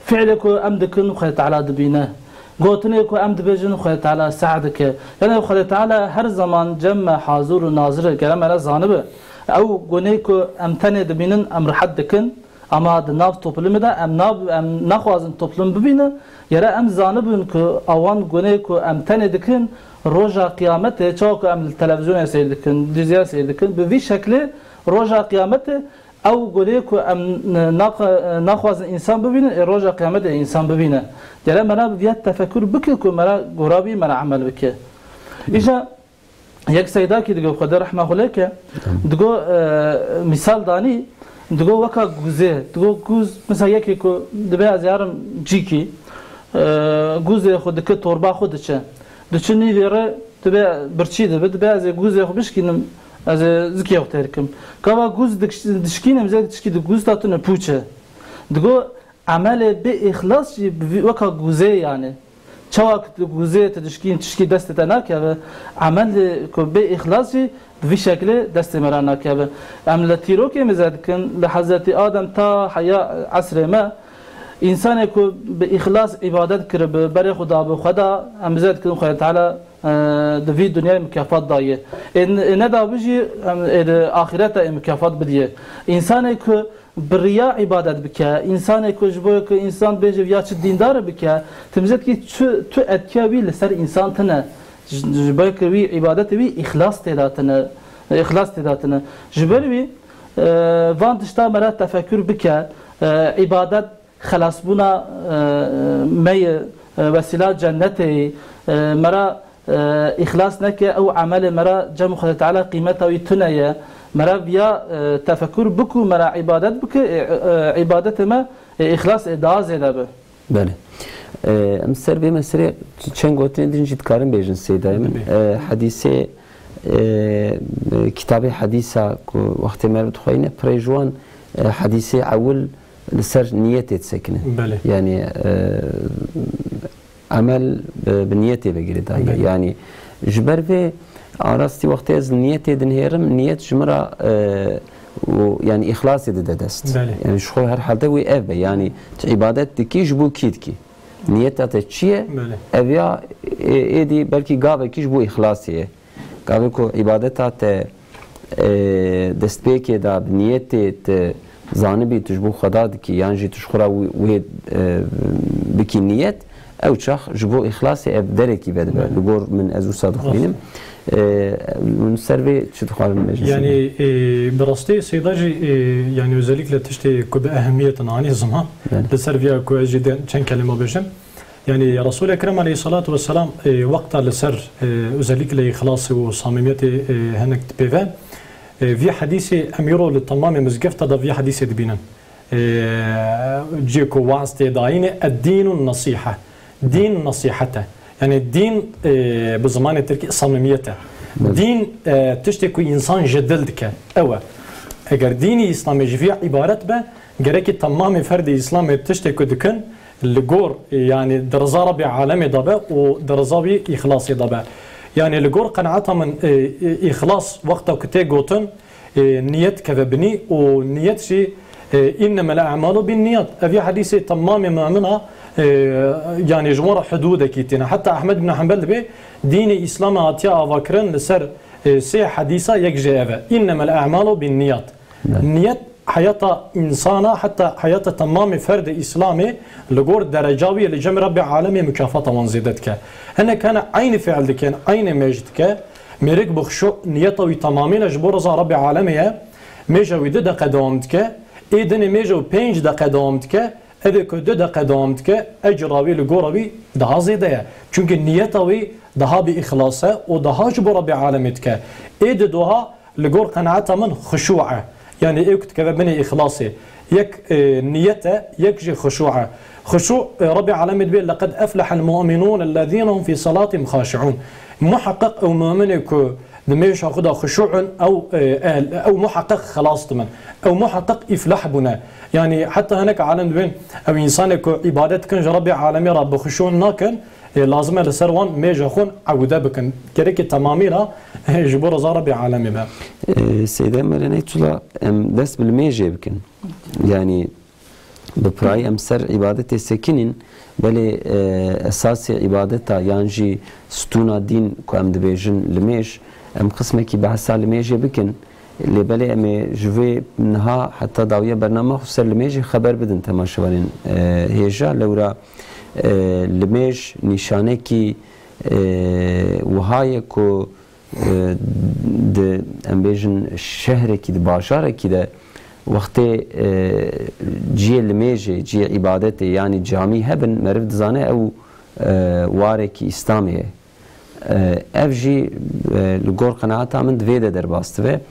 Fiilê ku em dikin Xwedê Teala dibîne. Gotinê ku em dibêjin Xwedê Teala seh dike. Yanî Xwedê Teala her zaman cem me hazir û nazir e. Gere me re zanibe. Ew gunê ku em tenê dibînin em rehet dikin. Ama di nav toplumê de em nab-, em naxwazin toplum bibîne. Gere em zanibin ku awan gunê ku em tenê dikin, roja qiyametê, çawa ku em li televîzyonê seyr dikin, dizya seyr dikin, bi vî şeklê roja qiyametê ew gunê ku em n-, naq-, naxwazin însan bibînin, ê roja qiyametê însan bibîne. Gere me re bi viya tefekur bike ku me re gora bî, me re emel bike. Îja Yek seydakî digo, Xwedê rehma xwe lê ke, digo, e, mîsal danî, digo weka guzê, digo guz, mesela yekê ku dibe ez yarim cîkî, e, guzê xwe dike torba xwe diçe. Diçe nîvê re dibe birçî dibe, dibe ez ê guzê xwe bişkînim, ez ê zikê xwe têr kim. Gava guz dikiş-, dişkînim, zek dişkî di guz de tune pûçe. Digo, Emelê bê îxlas jî bi vî, weka guzê yanî. Çawa ku tu guzê tu dişkîn tişkî destê te nakeve, emelê ku bê îxlas jî bi vî şeklê destê me re nakeve. Em li tîrokê mêze dikin, li Hezretî Adem ta heya esrê me, Însanê ku bi îxlas îbadet kiribi, berê xwe dabi xwe da, em bizê dikin Xwedê Teala, e, di vî dinyayê mukafat daye. Ê n-, ê nedabî jî, em, ê di axireta ê mukafat bidiye. Însanê ku bi riya îbadet bike, însanê ku ji bo ku însan bêje ya çi dîndar bike, tu bizê dikî tu, tu etkiya wî li ser însan tine. Ji, ji bo ku wî îbadetê wî îxlas tê de tine, îxlas tê de tine. Ji ber wî, e, van tişta me re tefekur bike, e, îbadet xelasbûna, e, me ye, e, wesîla cennetê ye, e, me re, e, îxlas neke, ew emelê me re cem Xwedê Teala qîmeta wî tune ye. Me re viya, e, tefekur biku, me re îbadet bike, e, e, îbadetê me, e, îxlas, e, daha zêde be. Belê. E, em ser vê meselê çend gotinên din jî dikarin bêjin seyda min. Tabii. E, hedîsê, e, kitabê hedîsa ku wextê me re dixweyne, pirê ji wan, e, hedîsê ewil li ser niyetê disekine. Belê. Yani, e, emel bi, bi niyetê ve girêdayî. Belê. Yani, ji ber vê arastî wextê ez niyetê dinihêrim, niyet ji min re, e, û, yani, îxlasê dide dest. Belê. Yani, ji xwe her halde wî ev be. Yani, tu îbadet dikî, ji bo kî dikî? Niyeta te çi ye? Belê. Ev ya, e, êdî belkî gavekî ji bo îxlasê ye. Gavê ku îbadeta te, e, destpêkê de bi niyetê te zanibî tu ji bo Xweda dikî, yan jî tu ji xwe re wê, wê, e, bikî niyet, ew çax ji bo îxlasê ev derekî vedibe. Belê. Li gor min, ez wisa dixwînim. Rast. E, hûn ser vê çi dixwazin bêjin? Yani, e, bi rastî Seyda jî, e, yani özellikle tiştê ku bi ehemiyet anî ziman, Belê. Li ser viya ku ez jî de çend kelime bêjim. Yani Resul Ekrem aleyhissalatu vesselam, e, wexta li ser, e, özellikle îxlasê û samimiyetê, e, hinek dipêve. E, vî hedîsê em îro li temamê mizgefta da vî hedîsê dibînin. E, cê ku waz tê dayînê, "Ed-dînun nasîhe." Dîn nasîhet e. Yani dîn, e, bi zimanê tirkî samimiyet e. Belê. Dîn, e, tiştê ku însan ji dil dike. Ew e. Eger dînî Îslamê ji vî îbaret be, gerekî temamê ferdê Îslamê tiştê ku dikin, li gor, yani, di riza Rabbê alemê de be û di riza wî îxlasê de be. Yani, li gor qenaeta min, e, e, îxlas wexta ku tê gotin, e, niyet keve binî û niyet jî, e, "Innemel a'malu bin niyat." Ev ya hedîsê temamê mumina, e, yani, ji wan re hudûdekî tîne. Heta Ehmed bin Hanbel dibê, dînê Îslamê hatiye avakirin li ser, e, sê hedîsa, yek jê ev e. "Innemel a'malu bin niyat." Belê. Niyet heyata însana, heta heyata temamê ferdê Îslamê li gor dereca wî li cem Rebbê alemê mukafata wan zêde dike. Hinek hene eynî fiil dikin, eynî mêj dike. Mêrik bi xuşû niyeta wî temamî ne ji bo reza Rebbê alemê ye. Mêja wî du deqe dewam dike. Ê dinê mêja wî pênc deqe dewam dike. Evê ku du deqe dewam dike, ecra wî li gora wî daha zêde ye. Çunke niyeta wî daha bi îxlas e û daha ji bo Rebbê alemê dike. Ê di doha Li gor qenaeta min xuşû e. Yanî ê ku dikeve binê îxlasê. Yek, e, niyet e, yek jî xuşû e. Xuşû, e, Rebbê alemê dibê, "Leqed eflehel mu'minûn ellezîne hum fî salatihim xaşi'ûn." Muheqeq ew mu'minê ku di mêja xwe de xuşû in, ew, e, ehl, ew muheqeq xelas dibin. Ew muheqeq îflah bûne. Yanî heta hinek alem dibên, ew însanê ku îbadet dikin ji Rebbê alemê re bi xuşû nakin, Ê, lazim e li ser wan mêja xwe ewde bikin. Gerekê temamî re, ê, ji bo reza Rebbê alemê be. Ê, Seyda Mereney Çula, em dest bi limêjê bikin. Yanî bi pirayî em ser îbadetê sekinîn, belê, e, esasê îbadeta yan jî stûna dîn ku em dibêjin limêj, em qismekî behsa limêjê bikin. Lê belê em ê ji vê niha heta dawiya bernama xwe ser limêjê xeber bidin temaşevanên, e, hêja. Lewra, e, limêj nîşanekî, e, wiha ye ku, e, di, em bêjin, şehrekî, di bajarekî de wextê, e, cihê limêjê, cihê îbadetê, yanî camî hebin, meriv dizane ew, e, warekî Îslamê ye. E, ev jî, e, li gor qenaeta min di vê de derbas dibe.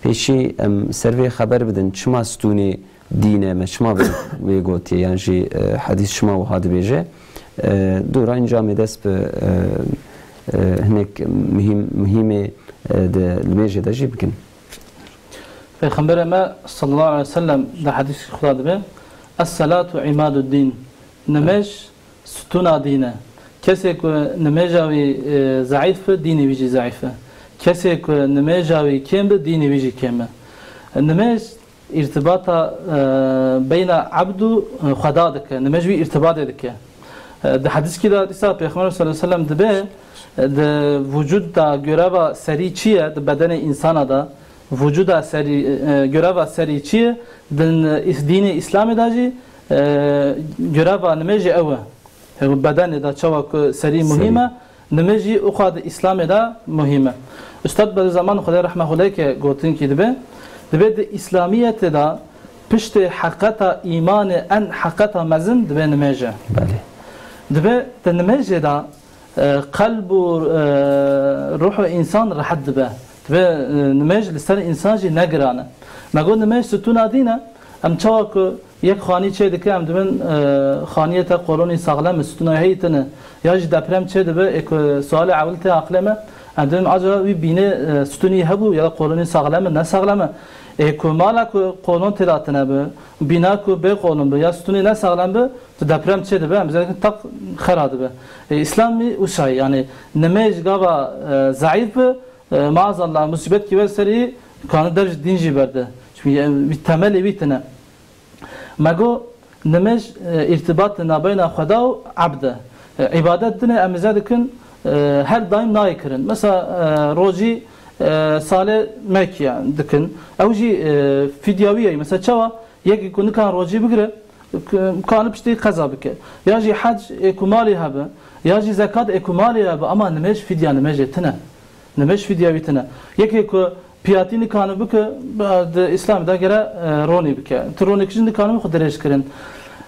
Pêşî em ser vê xeber bidin, çima stûnê dîn e, me çima vê, vê gotiye, yan jî, e, hedîs çima wiha dibêje. E, dûra înca em ê dest bi, e, e, hinek muhîm, muhîmê, e, di limêjê de jî bikin. Pêxemberê me sallallahu aleyhi ve sellem di hedîsê xwe de dibe, "Es-salatu imaduddin." Nimêj Stûna dîn e. Kesê ku nimêja wî, e, zeîf be, dînê wî jî zeîf e. Kesê ku nimêja wî kêm be, dînê wî jî kêm e. Nimêj Îrtibata, e, beyna ebd û, e, Xweda dike. Nimêj wî îrtibatê dike. E, di hedîskî de dîsa Pêxember sallallahu aleyhi ve sellem dibe, e, di vücud de göreva serî çi ye, di bedenê însana de vücuda serî, e, göreva serî çi ye, di n-, îs-, dînê Îslamê de jî, e, göreva nimêjê ew e. Ew bedenê de çawa ku serî Serî. muhîm e, nimêj jî uxa di Îslamê de muhîm e. Ustad Bedizeman Xwedê rehme xwe lê ke gotin kî dibe, dibe di Îslamiyetê de piştê heqeta îmanê en heqeta mezin dibe nimêj e. Belê. Dibe di nimêjê de, e, qelb û, e, ruh û însan rehet dibe. Dibe, e, nimêj li ser însan jî ne giran e. Me got nimêj stûna dîn e. Em çawa ku yek xanî çê dike, em dibin, e, xaniyê te qolonî saxlem e, stûna heyî tune. Ya jî deprem çê dibe, ê ku sualê ewil tê aqilê me, em dibin acaba wî bînê, e, stûnî hebû ya da qolonî saxlem e, ne saxlem e? Ê ku mala ku qolon tê de tune bi, bîna ku bê qolon bi, ya stûnî ne saxlem bi, tu deprem çê dibe, em zaten tak xera dibe. Ê, Îslam wî wisa ye, yanî nimêj gava, e, zeîf bi, e, maazallah musîbet kî wer serî, kane dev ji dîn jî berde. Çimkî, e, wî temelê wî tune. Me got, nimêj, e, îrtibat nabeyna Xweda û ebd e. E, îbadet dinê em bize dikin, e, her daîm nayê kirin. Mesela, e, rojî, e, salê Mekke dikin. Ew jî, e, fidya wî ye. Mesela çawa? Yekî ku nikan rojî bigire, k-, kane piştî qeza bike. Ya jî hec ê ku malê hebe, ya jî zekat ê ku malê hebe, ama nimêj fidya nimêjê tine. Nimêj fidya wî tine. Yekê ku piyatî nikane bike, di Îslamê de gere, e, ronî bike. Tu ronî kijin nikane xwe dirêj kirin.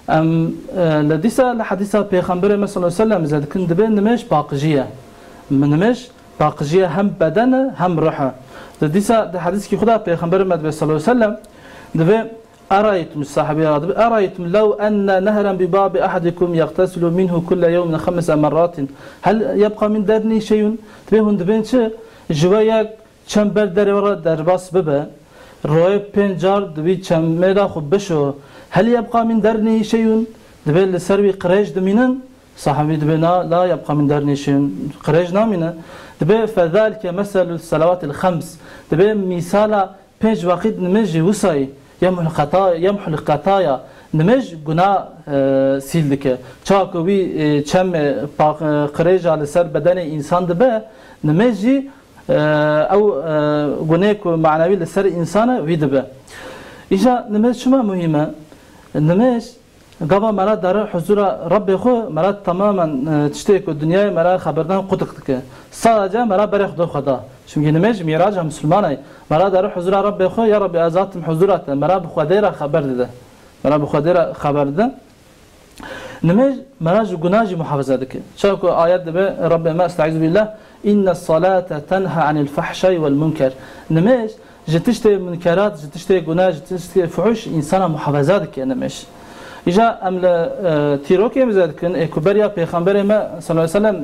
Em, e, li dîsa li hedîsa Pêxemberê me sallallahu aleyhi ve sellem ze dikin, dibe nimêj paqijî ye. Nimêj paqijî ye hem beden e, hem ruh e. Di dîsa di hedîskî xwe de Pêxemberê me dibe sallallahu aleyhi ve sellem, dibe, "Eraytum", sahabî ya dibe, "Eraytum lew enne nehran bi babi ahadikum yagtesilu minhu kulle yevmin xemse merratin. Hel yebqa min derni şeyun?" Dibe hûn dibên çi? Ji we yek çem ber derê we re derbas bibe, royê pênc car di wî çemê de xwe bişo, hel yebqa min derni şeyun, dibe li ser wî qirêj dimînin? Sahabî dibe, "Na, la yebqa min derni şeyun", qirêj namîne. Dibe, "Fezalike meselul selawatil xems", dibe, mîsala pênc waqît nimêjê wisayî, yemhul xeta-, yemhul xetaya, nimêj guna, e, sîl dike. Çawa ku wî, e, çem, e, pa-, e, qirêja li ser bedenê însan dibe, nimêj jî, e, ew, e, gunê ku manewî li ser însan e, wî dibe. Îja nimêj çima muhîm e? Nimêj gava me re dere huzura Rebbê xwe, me re temamen, e, tiştê ku dinyayê me re xeberdan qutik dike. Sadece me re berê Xwedê xwe da. Çimkî nimêj mîraca misilman e. Me re dere huzura Rebbê xwe, ya Rebbî ez hatim huzura te. Me re bi Xwedê re xeber dide. Me re bi Xwedê re xeber dide. Nimêj me re ji guna jî muhafaza dike. Çawa ku ayet dibe, Rebbê me, estaizu billah, "Inne salate tenha anil fahşay vel munker." Nimêj ji tiştê munkerat, ji tiştê guna, ji tiştê fuhuş însana muhafaza dike nimêj. Îja em li, e, tîrokê bize dikin, ê ku beriya Pêxemberê me sallallahu aleyhi ve sellem,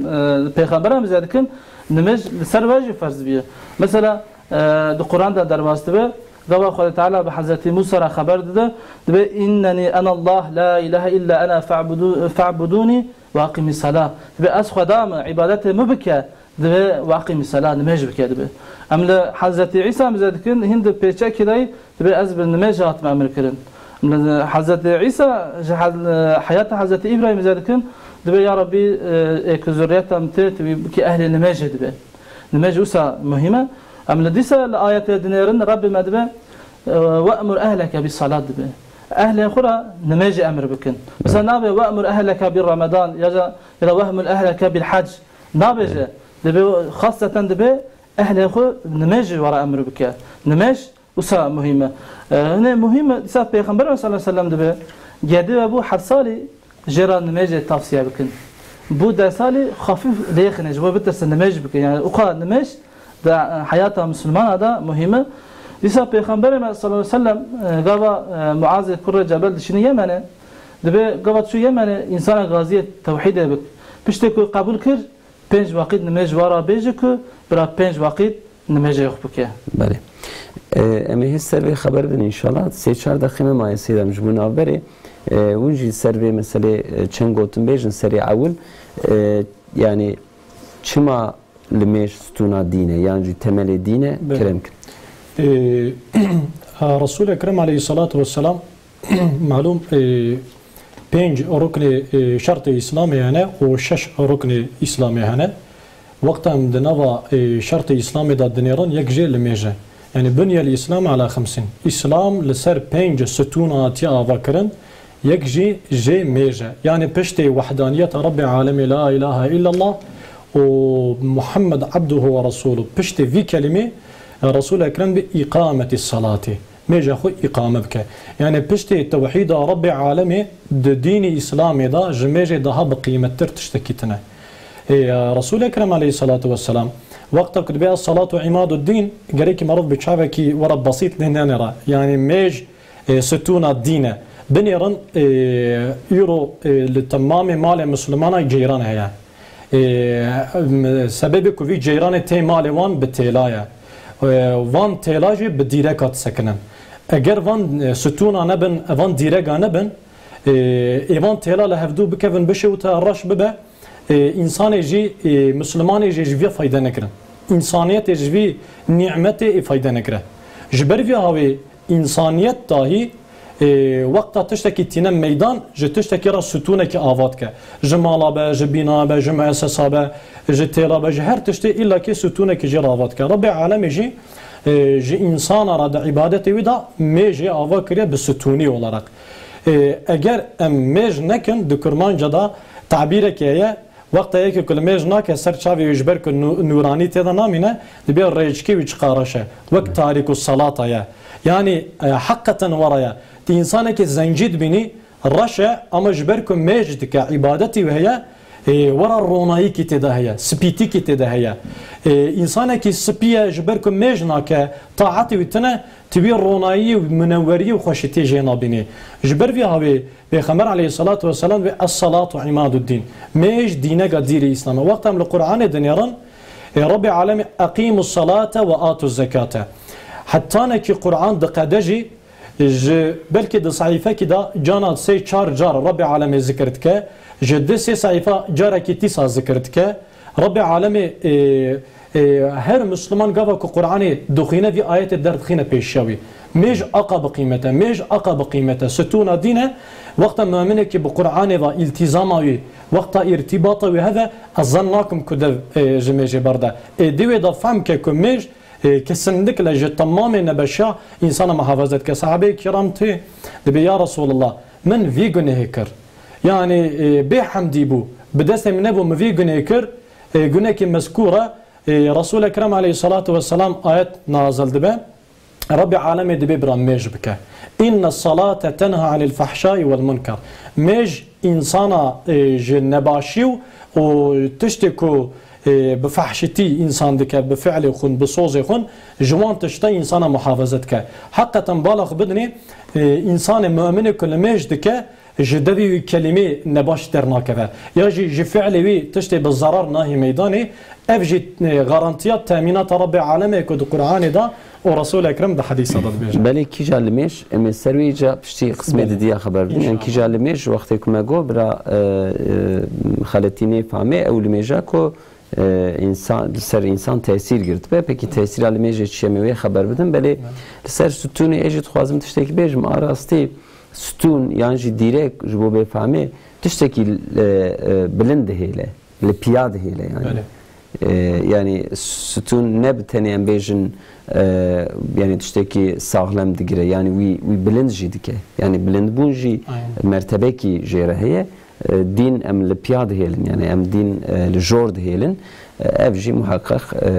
e, Pêxembera bize dikin, nimêj li ser we jî ferz bûye. Mesela, e, di Quran de derbas dibe, gava Xwedê Teala bi Hezretî Musa re xeber dide, dibe, "Innenî enallah la ilahe illa ena fa'budu-, fa'budûnî ve aqîmî salah." Dibe, "Ez Xweda me, îbadetê min bike." Dibe, "Ve aqîmî salah", nimêj bike dibe. Em li Hezretî Îsa bize dikin, hîn di pêçekî de dibe, "Ez bi nimêj hatime emir kirin." Em li Hezretî Îsa ji hez-, heyata Hezretî Îbrahîm bize dikin, dibe, "Ya Rebbî, e, ê ku zurriyeta min tê, tu wî bikî ehlê nimêjê" dibe. Nimêj wisa muhîm e. Em li dîsa li ayetê dinêrin, Rebbê me dibe, e, "We'mur ehleke bis salat" dibe. Ehlê xwe re nimêjê emir bikin. Mesela nabe, "We'mur ehleke bir Ramadan" ya da, ya da "We'mur ehleke bil hac". Nabêje. Dibe, xaseten dibe ehlê xwe nimêjê wara emir bike. Nimêj wisa muhîm e. E, hine muhîm e, dîsa Pêxember sallallahu aleyhi ve sellem dibe, gedê we bû heft salî, jê re nimêjê tavsiye bikin. Bû deh salî xafîf lê xine, ji bo bitirsin nimêj bikin. Yani uxa nimêj di, e, heyata misilmana de muhîm e. Dîsa Pêxemberê me sallallahu aleyhi ve sellem, e, gava, e, Muazê kurê Cebel dişînî Yemenê, dibe gava çû Yemenê, însana gaziyê tewhîdê bik. Piştê ku qebûl kir, pênc waqît nimêj wara bêje ku bira pênc waqît nimêjê xwe bike. Belê. E, em ê hê ser vê xeber bin înşallah. Sê çar deqîme maye sêdem ji bo navberê. E, hûn jî ser vê meselê, e, çend gotin bêjin serê ewil. E, yani çima nimêj stûna dîn e, yan jî temelê dîn e, Belê. kerem kin. E, Resul-i Ekrem aleyhissalatu vesselam, malum, e, pênc ruknê, e, şertê Îslamê hene û şeş ruknê Îslamê hene. Wexta em di nava, e, şertê Îslamê de dinêrin, yek jê li mêj e. Yani, bunyel Îslam ala xemsîn. Îslam li ser pênc stûna hatiye avakirin, yek jî jê mêj e. Yani, piştê wehdaniyeta Rebbê alemê, la ilahe illallah û Muhammed abduhu ve resûlû, piştê vî kelimê, e, Resul-i Ekrem bi îqametî salatî. Mêja xwe îqame bike. Yani piştê tewhîda Rebbê alemê di dînî Îslamê de ji mêjê daha bi qîmettir tiştekî tine. Ê, Resul-i Ekrem aleyhissalatu vesselam, wexta ku dibê es-salatu imaduddîn, gerekî meriv bi çavekî were besît lê nenêre. Yani mêj, e, stûna dîn e. Binêrin, e, îro, e, li temamê malê Mislimana ceyran heye. Ê, em, sebebê ku vî ceyranê tê malê wan bi têla ye. Ê, van têla jî bi dîreka disekinin. Eger van, e, stûna nebin, van dîrega nebin, ê, ê van têla li hevdû bikevin, bişewite, reş bibe, ê, însanê jî, ê, Mislimanê jî ji vê fayde negirin. Însaniyetê ji vî nîmetê ê fayde negire. Ji ber vî hawê, Însaniyet dahî, e, wexta tiştekî tîne meydan, ji tiştekî re stûnekî ava dike. Ji mala be, ji bîna be, ji muessesa be, ji têla be, ji her tiştê îllakî stûnekî jê re ava dike. Rebbê alemê jî, e, ji însana re di îbadetê wî de mêjê ava kiriye bi stûnî olarak. E, eger em mêj nekin, di kurmanca de tabîrekê heye, Wexta yekê ku li mêj nake, ser çavê wî, ji ber ku nû-, nûranî tê de namîne, dibê rêçikê wî çiqa reş e. Wek tarîk û salata ye. Yanî, e, heqeten were ye. Tu însanekî zencî dibînî, reş e, ama ji ber ku mêj dike, îbadetî wî heye, e, were ronayîkî tê de heye, spîtîkî tê de heye. E, însanekî spî ye, ji ber ku mêj nake, taetî wî tune, tu wî ronayî û munewwerî û xweşîtî jê nabînî. Ji ber vî hawê, Pêxember aleyhissalatu vesselam vê es-salatu imaduddin. Mêj dînega dîrê Îslam e. Wexta em li Qur'anê dinêrin, ê, Rebbê alemê eqimus salate ve atuz zekate. Hetanekî Qur'an diqede jî, ji belkî di sehîfekî de cana sê çar car Rebbê alemê zikir dike, ji di sê sehîfa carekî tîsa zikir dike. Rebbê alemê, ê, Ê, her Misliman gava ku Qur'anê dixwîne, vî ayetê derdixîne pêşiya wî. Mêj aqa bi qîmet e, mêj aqa bi qîmet e. Stûna dîn e, wexta muminekî bi Qur'anê ve îltîzama wî, wexta îrtîbata wî heve, ez zen nakim ku dev, ê, ji mêjê berde. Ê, di wê de fehm ke ku mêj, ê, kesinlikle ji temamê nebeşiya însana muhafaza dike. Sahabeyê kiram tê, dibê, ya Resulallah, min vî gunehê kir. Yanî, ê, bê hemdî bû. Bi destê min nebû, min vî gunehê kir. Ê, gunekî mezkûr e. Ê, Resul-i Ekrem aleyhissalatu vesselam ayet nazil dibe. Rebbê alemê dibê bira mêj bike. Inne salate tenha anil fahşai vel munker. Mêj însana, ê, ji nebaşî û, û tiştê ku, ê, bi fahşîtî însan dike, bi fiilê xwe, bi sozê xwe, ji wan tişta însana muhafaza dike. Heqeten bala xwe bidinê, ê, însanê muminê ku li mêj dike, ji devê wî kelîmê nebaş dernakeve. Ya jî ji fiilê wî tiştê bi zerar nahê meydanê, ev jî, e, garantiya temînata Rebbê alemê ku di Qur'anê de û Resul Ekrem di hedîsa de dibêje. Belê kîja limêj, em ê ser wî ca piştî qismê Belê. Didî ya xeber bidin. Yan İnşallah. Kîja limêj, wextê ku me got, bira, e, e, xeletî nêfame, ew limêja ku, e, însan, li ser însan tesîr girtibe. Pekî tesîra limêjê çi ye, em ê wê xeber bidin. Belê Belê. Li ser stûnê ê jî dixwazim tiştekî bêjim. A rastî, Stûn yan jî dîrek ji bo bêfamê tiştekî, e, e, bilind dihêle, li piya dihêle yani. Belê. E, yani stûn ne bi tenê em bêjin, e, yani tiştekî saxlem digire, yani wî, wî bilind jî dike. Yani bilindbûn jî Aynen. mertebekî jê re heye. E, dîn em li piya dihêlin, yani em dîn, e, li jor dihêlin. E, ev jî muheqeq, e,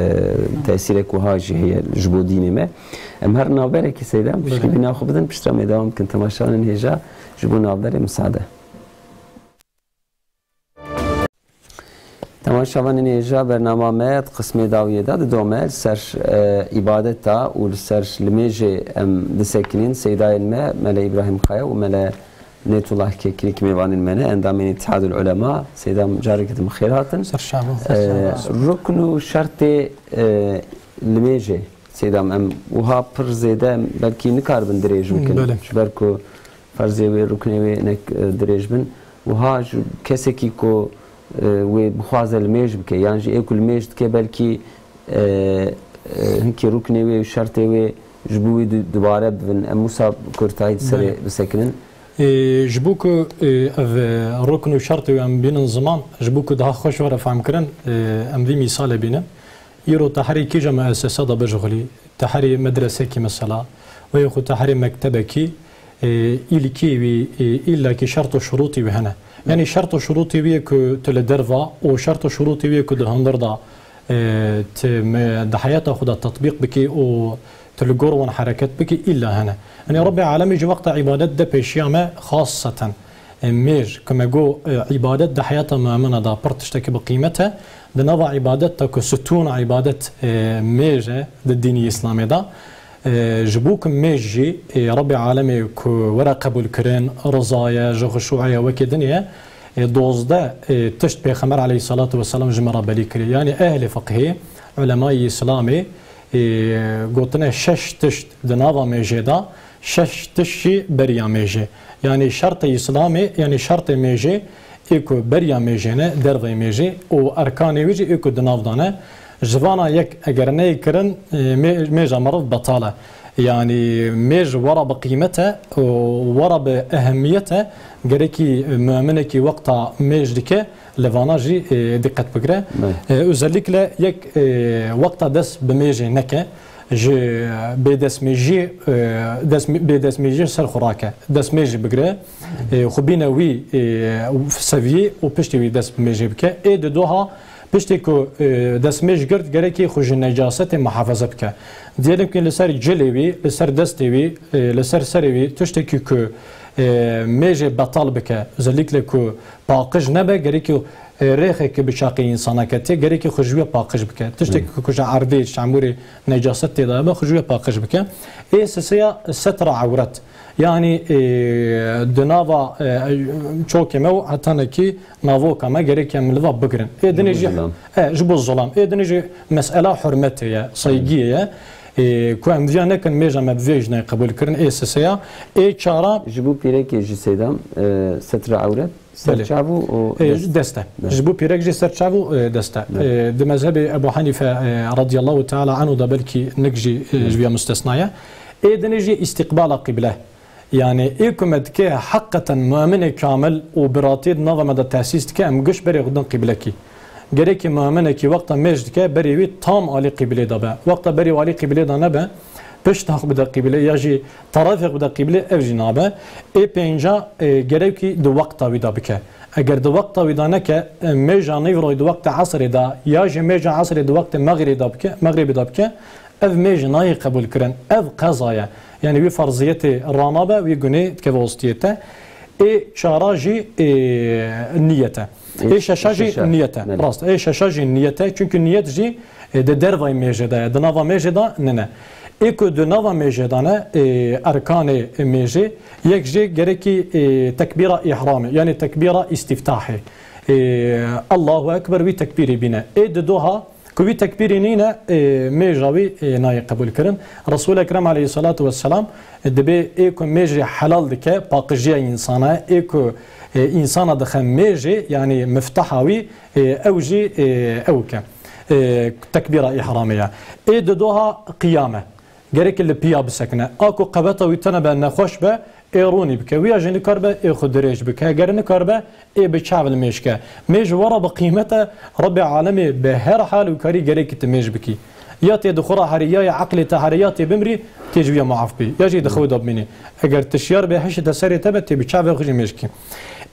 tesîrek wiha jî heye ji bo dînê me. Em her navberekî seyda, em pişkî Belê. Bîna xwe bidin, piştre me dewam bikin. Temaşevanên hêja ji bo navberê misade. Temaşevanên hêja, bernama me di qismê dawiyê de didome, li ser, e, îbadeta û li ser limêjê em disekinîn. Seydayên me, Mele Îbrahîm Kaya û Mele Nêtullah Keklik mêvanên me ne, endamên Îtihadul Ulema. Seydam, careke din bi xêr hatin. Ser çava. Ee, rukn û şertê, e, limêjê. Seydam, em wiha pir zêde em belkî nikaribin dirêj bikin. Belê. Ji ber ku ferzê wê, ruknê wê nek, e, dirêj bin. Wiha ji kesekî ku, e, wê bixwaze limêj bike, yan jî ê ku limêj dike belkî, e, e, hinkî ruknê wê û şertê wê Ji bo wî du-, dubare bibin. Em wisa kurtayî serê Belê. bisekinin. Ê, ji bo ku, ê, ev, e, rukn û şertê wê em bînin ziman, ji bo ku daha xweş were fehmkirin, ê, em vî mîsalê bînin. Îro te herî kîja muessese de bişixulî, te herî medresekî mesela, wê xwe te herî mektebekî, ê, îlkî wî, ê, îllakî şert û şurûtî wî hene. Yanî şert û şurûtî wî ye ku tu li derva û şert û şurûtî wî ye ku di hundir de, e, tu me-, di heyata xwe de tetbîq bikî û tu li gor wan hereket bikî, îlla hene. Yanî Rebbê Alemî ji wexta îbadet de pêşiya me, xaseten, e, mêj, ku me got, e, îbadet di heyata mumina de pir tiştekî bi qîmet e, di nava îbadet de ku stûna îbadet, e, mêj e di dînî Îslamê de, e, ji bo ku mêj jî, e, Rebbê Alemê ku were qebûlkirin, riza ye, ji xuşû ye, wekî din e, e, dozdeh, e, tişt Pêxember aleyhissalatu vesselam ji me re belî kiriye. Yanî ehlê fiqhê, ulemayê Îslamê, e, gotine şeş tişt di nava mêjê de, şeş tişt jî beriya mêjê. Yanî şertê Îslamê, yanî şertê mêjê, ê ku beriya mêjê ne, derveyê mêjê û erkanê wî jî ê ku di nav de ne, ji vana yek eger neyê kirin, e, mê-, mêja meriv betal e. Yanî mêj wera bi qîmet e û wera bi ehemiyet e, gerekî muminekî wexta mêj dike, li vana jî, e, diqet bigire. Belê. E, özellikle yek, e, wexta dest bi mêjê neke, ji bêdestmêjiyê, e, dest, bêdestmêjiyê ser xwe rake. Destmêjê bigire, e, xwe bîne wî, e, seviyê û piştî wî dest bi mêjê bike. Ê di doha piştî ku, e, destmêj girt, gerekî xwe ji necasetê muhafaza bike. Diyelim ki li ser cilê wî, li ser destê wî, e, li ser serê wî tiştekî ku, e, mêjê betal bike, özellikle ku paqij nebe, gerekî, e, rêxekî bi çaqê însana ketiye, gerekî xwe ji wê paqij bike. Tiştekî ku ji erdê, şemûrê necaset tê de hebe, xwe ji wê paqij bike. Ê sisiya setra ewret. Yanî, e, di nava, e, çokê me û hetanekî navoka me gerekî em li va bigirin. Ê dinê jî, Zilam. e, ji bo zilam. Ê dinê jî mesela hurmetê ye, saygiyê ye. E, ku em viya nekin mêja me bi vê jî nayê qebûl kirin. Ê sisiya. Ê çara. Ji bo pîrekê jî Seydam, e, setra ewret. Belê. Serçav û, û E, dest. Dest e. Belê. Ji bo pîrek jî serçav û, e, dest e. Belê. E, di mezhebê Ebu Hanife, e, radiyallahu teala anhu da belkî nik jî, e, Belê. ji viya mustisna ye. Ê dinê jî îstîqbala qîble. Yani ê ku me dike heqeten muminê kamil û biratiyê di nava me de tesîs dike, em giş berê xwe din qîblekî. Gerekî muminekî wexta mêj dike, berê wî tam alî qîblê de be. Wexta berê wî alî qîblê de nebe, pişta xwe bide qîblê ya jî terefê xwe bide qîblê, ev jî nabe. Ê pênca, e, gerekî di wexta wî de bike. Eger di wexta wî de neke, e, mêja nîvroyê di wextê esrê de, ya jî mêja esrê di wextê mexrê de bike, mexribê de bike, ev mêj nayê qebûl kirin, ev qeza ye. Yani wî ferziyetê ranabe, wî gunê dikeve ostiyê te. Ê çara jî, e, niyet e. Ê Ê şeşa jî şeşa. niyet e. Belê. Rast. Ê şeşa jî niyet e. Çünkü niyet jî, e, di dervayê mêjê de ye. Di nava mêjê de nine. Ê ku di nava mêjê de ne, e, erkanê mêjê, yek jê gerekî, e, tekbîra îhramê, yani tekbîra îstîftahê. E, Allahu Ekber, wî tekbîrê bîne. Ê di doha, ku wî tekbîrî nîne, ê, mêja wî, ê, nayê qebûl kirin. Resul Ekrem aleyhissalatu vesselam, e, dibê ê ku mêjê helal dike, paqijiya însana, ê ku, e, însana dixe mêjê, yani miftaha wî, e, ew jî, e, ew ke. E, tekbîra îhramê ye. Ê di doha qiyame. Gerekî li piya bisekine. A ku qeweta wî tene be, nexweş be, ê rûnî bike. Wîya jî nikaribe ê xwe dirêj bike. Eger nikaribe, ê bi çav li mêj ke. Mêj were bi qîmet e, Rebbê alemê bi her hal û karî gerekî tu mêj bikî. Ya tê di xwe re herî, ya yê eqlê te herî, ya tê bimrî, tê ji wîya muaf bî. Ya jî di xew de bimînî. Eger tu şiyar bê, hişê te serê te be, tê bi çavê xwe jî mêj kî.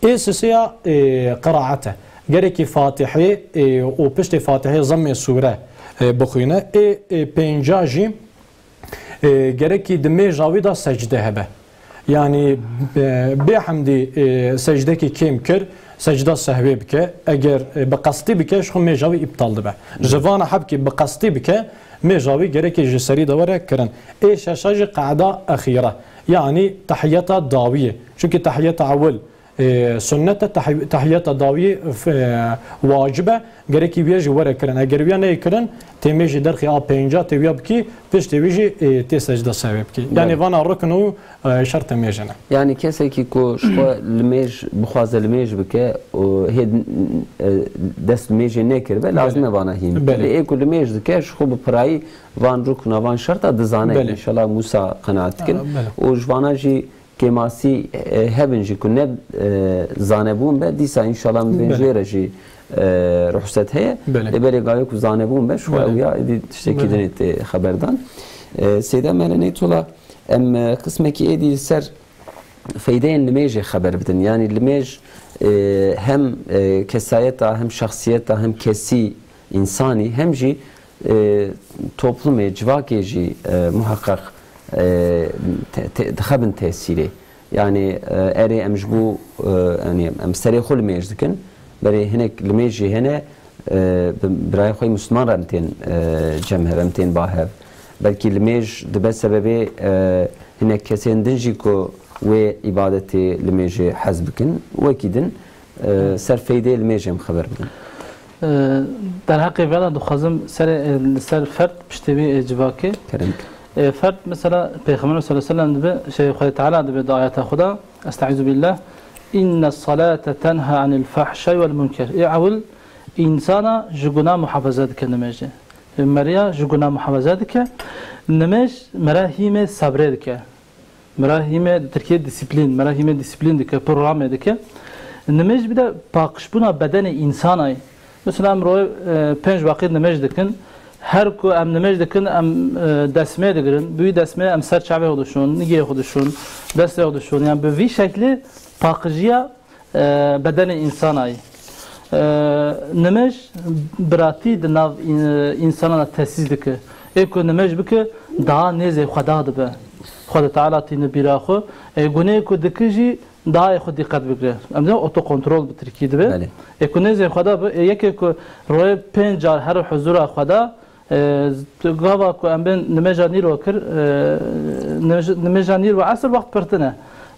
Ê sisiya, ê, qiraet e. Gerekî Fatihê, ê, û piştê Fatihê zemmê sûre, ê, bixwîne. Ê, ê, pênca jî, e, gerekî di mêja wî de secde hebe. Yanî, e, bê hemdî, e, secdekî kêm kir, secda sehwê bike. Eger, e, bi qestî bike, ji xwe mêja wî îptal dibe. Ji vana hebkî bi qestî bike, mêja wî gerekî ji serî de were kirin. Ê şeşa jî qe'da exîre. Yanî tehiyeta dawiyê. Çunkî tehiyeta ewil, e, sunnet e, tahi-, tahiyata dawiyê, f-, e, wacib e, gerekî wiya jî were kirin. Eger wiya neyê kirin, tê mêjî derxê a pênca tê wiya bikî, piştê wî jî, e, tê secde sehwê bikî. Yanî Belê. vana rukn û, e, şertê mêjê ne. Yanî kesekî ku ji xwe limêj bixwaze limêj bike û hê, e, dest limêjê nekiribe, lazim e Belê. vana hîn. Belê. Lê ê ku limêj dike, ji xwe bi pirayî van rukna, van şerta dizane. Belê. Înşallah Mûsa qenaet dikin. Ha, belê. Û ji vana jî kêmasî, e, hebin jî ku ne, e, zanebûn be, dîsa înşallah min bên Belê. jê re jî, e, ruhset heye. Belê. Lê belê gavê ku zanebûn be, ji xwe Belê. ew ya êdî tiştekî Belê. dinê tê xeberdan. E, Seyda Mele Neytola, em, e, qismekî êdî li ser feydeyên limêjê xeber bidin. Yanî limêj, e, hem, e, kesayeta, hem şexsiyeta, hem kesî însanî, hem jî e, toplumê, civakê jî, e, muheqeq, e, te-, te-, dixebin tesîrê. Yanî, e, erê em ji bo, e, yanî em serê xwe limêj dikin, berê hinek limêj jî hene, e, bi birayê xwe yê Misliman re em tên, e, cem hev, em tên ba hev. Belkî limêj dibe sebebê, e, hinek kesên din jî ku wê îbadetê limêjê hez bikin, wekî din, e, ser feydê limêjê em xeber bidin. E, derheqê vê de dixwazim serê, e, li ser ferd piştê wî, e, civakê. Kerem. E, ferd mesela Pêxember sallallahu aleyhi ve sellem dibe, şey, Xwedê Teala dibe di ayeta xwe de, Estaizu billah, inne salate tenha anil fahşay vel munker. Ê ewil însana ji guna muhafaza dike nimêjê. E, meriya ji guna muhafaza dike. Nimêj mera hîmê sabrê dike. Mera hîmê, di Tirkiyê disiplîn, mera hîmê disiplîn dike, programê dike. Nimêj bir de paqijbûna bedenê însanayê. Mesela em royê, e, pênc waqî nimêj dikin. Her ku em nimêj dikin, em, e, desmê digirin. Bi wî desmê em ser çavê xwe dişon, nigê xwe dişon, destê xwe dişon. Yani bi vî şeklê paqijiya e, bedenê însanayî. E, nimêj biratî di nav în-, însanan de tesîs dike. Ê ku nimêj bike, daha nêzê Xweda dibe. Xwedê Teala tîne bîra xwe. Ê gunê ku dike jî daha ê xwe dîqet bigire. Em dibêjin otokontrol bi tirkî dibe. Belê. Ê ku nêzê Xweda be, ê yekê ku royê pênc car here huzura Xweda, E, gava ku em bên nimêja nîro kir, e, nimêj-, nimêja nîr û esr wext pirtine.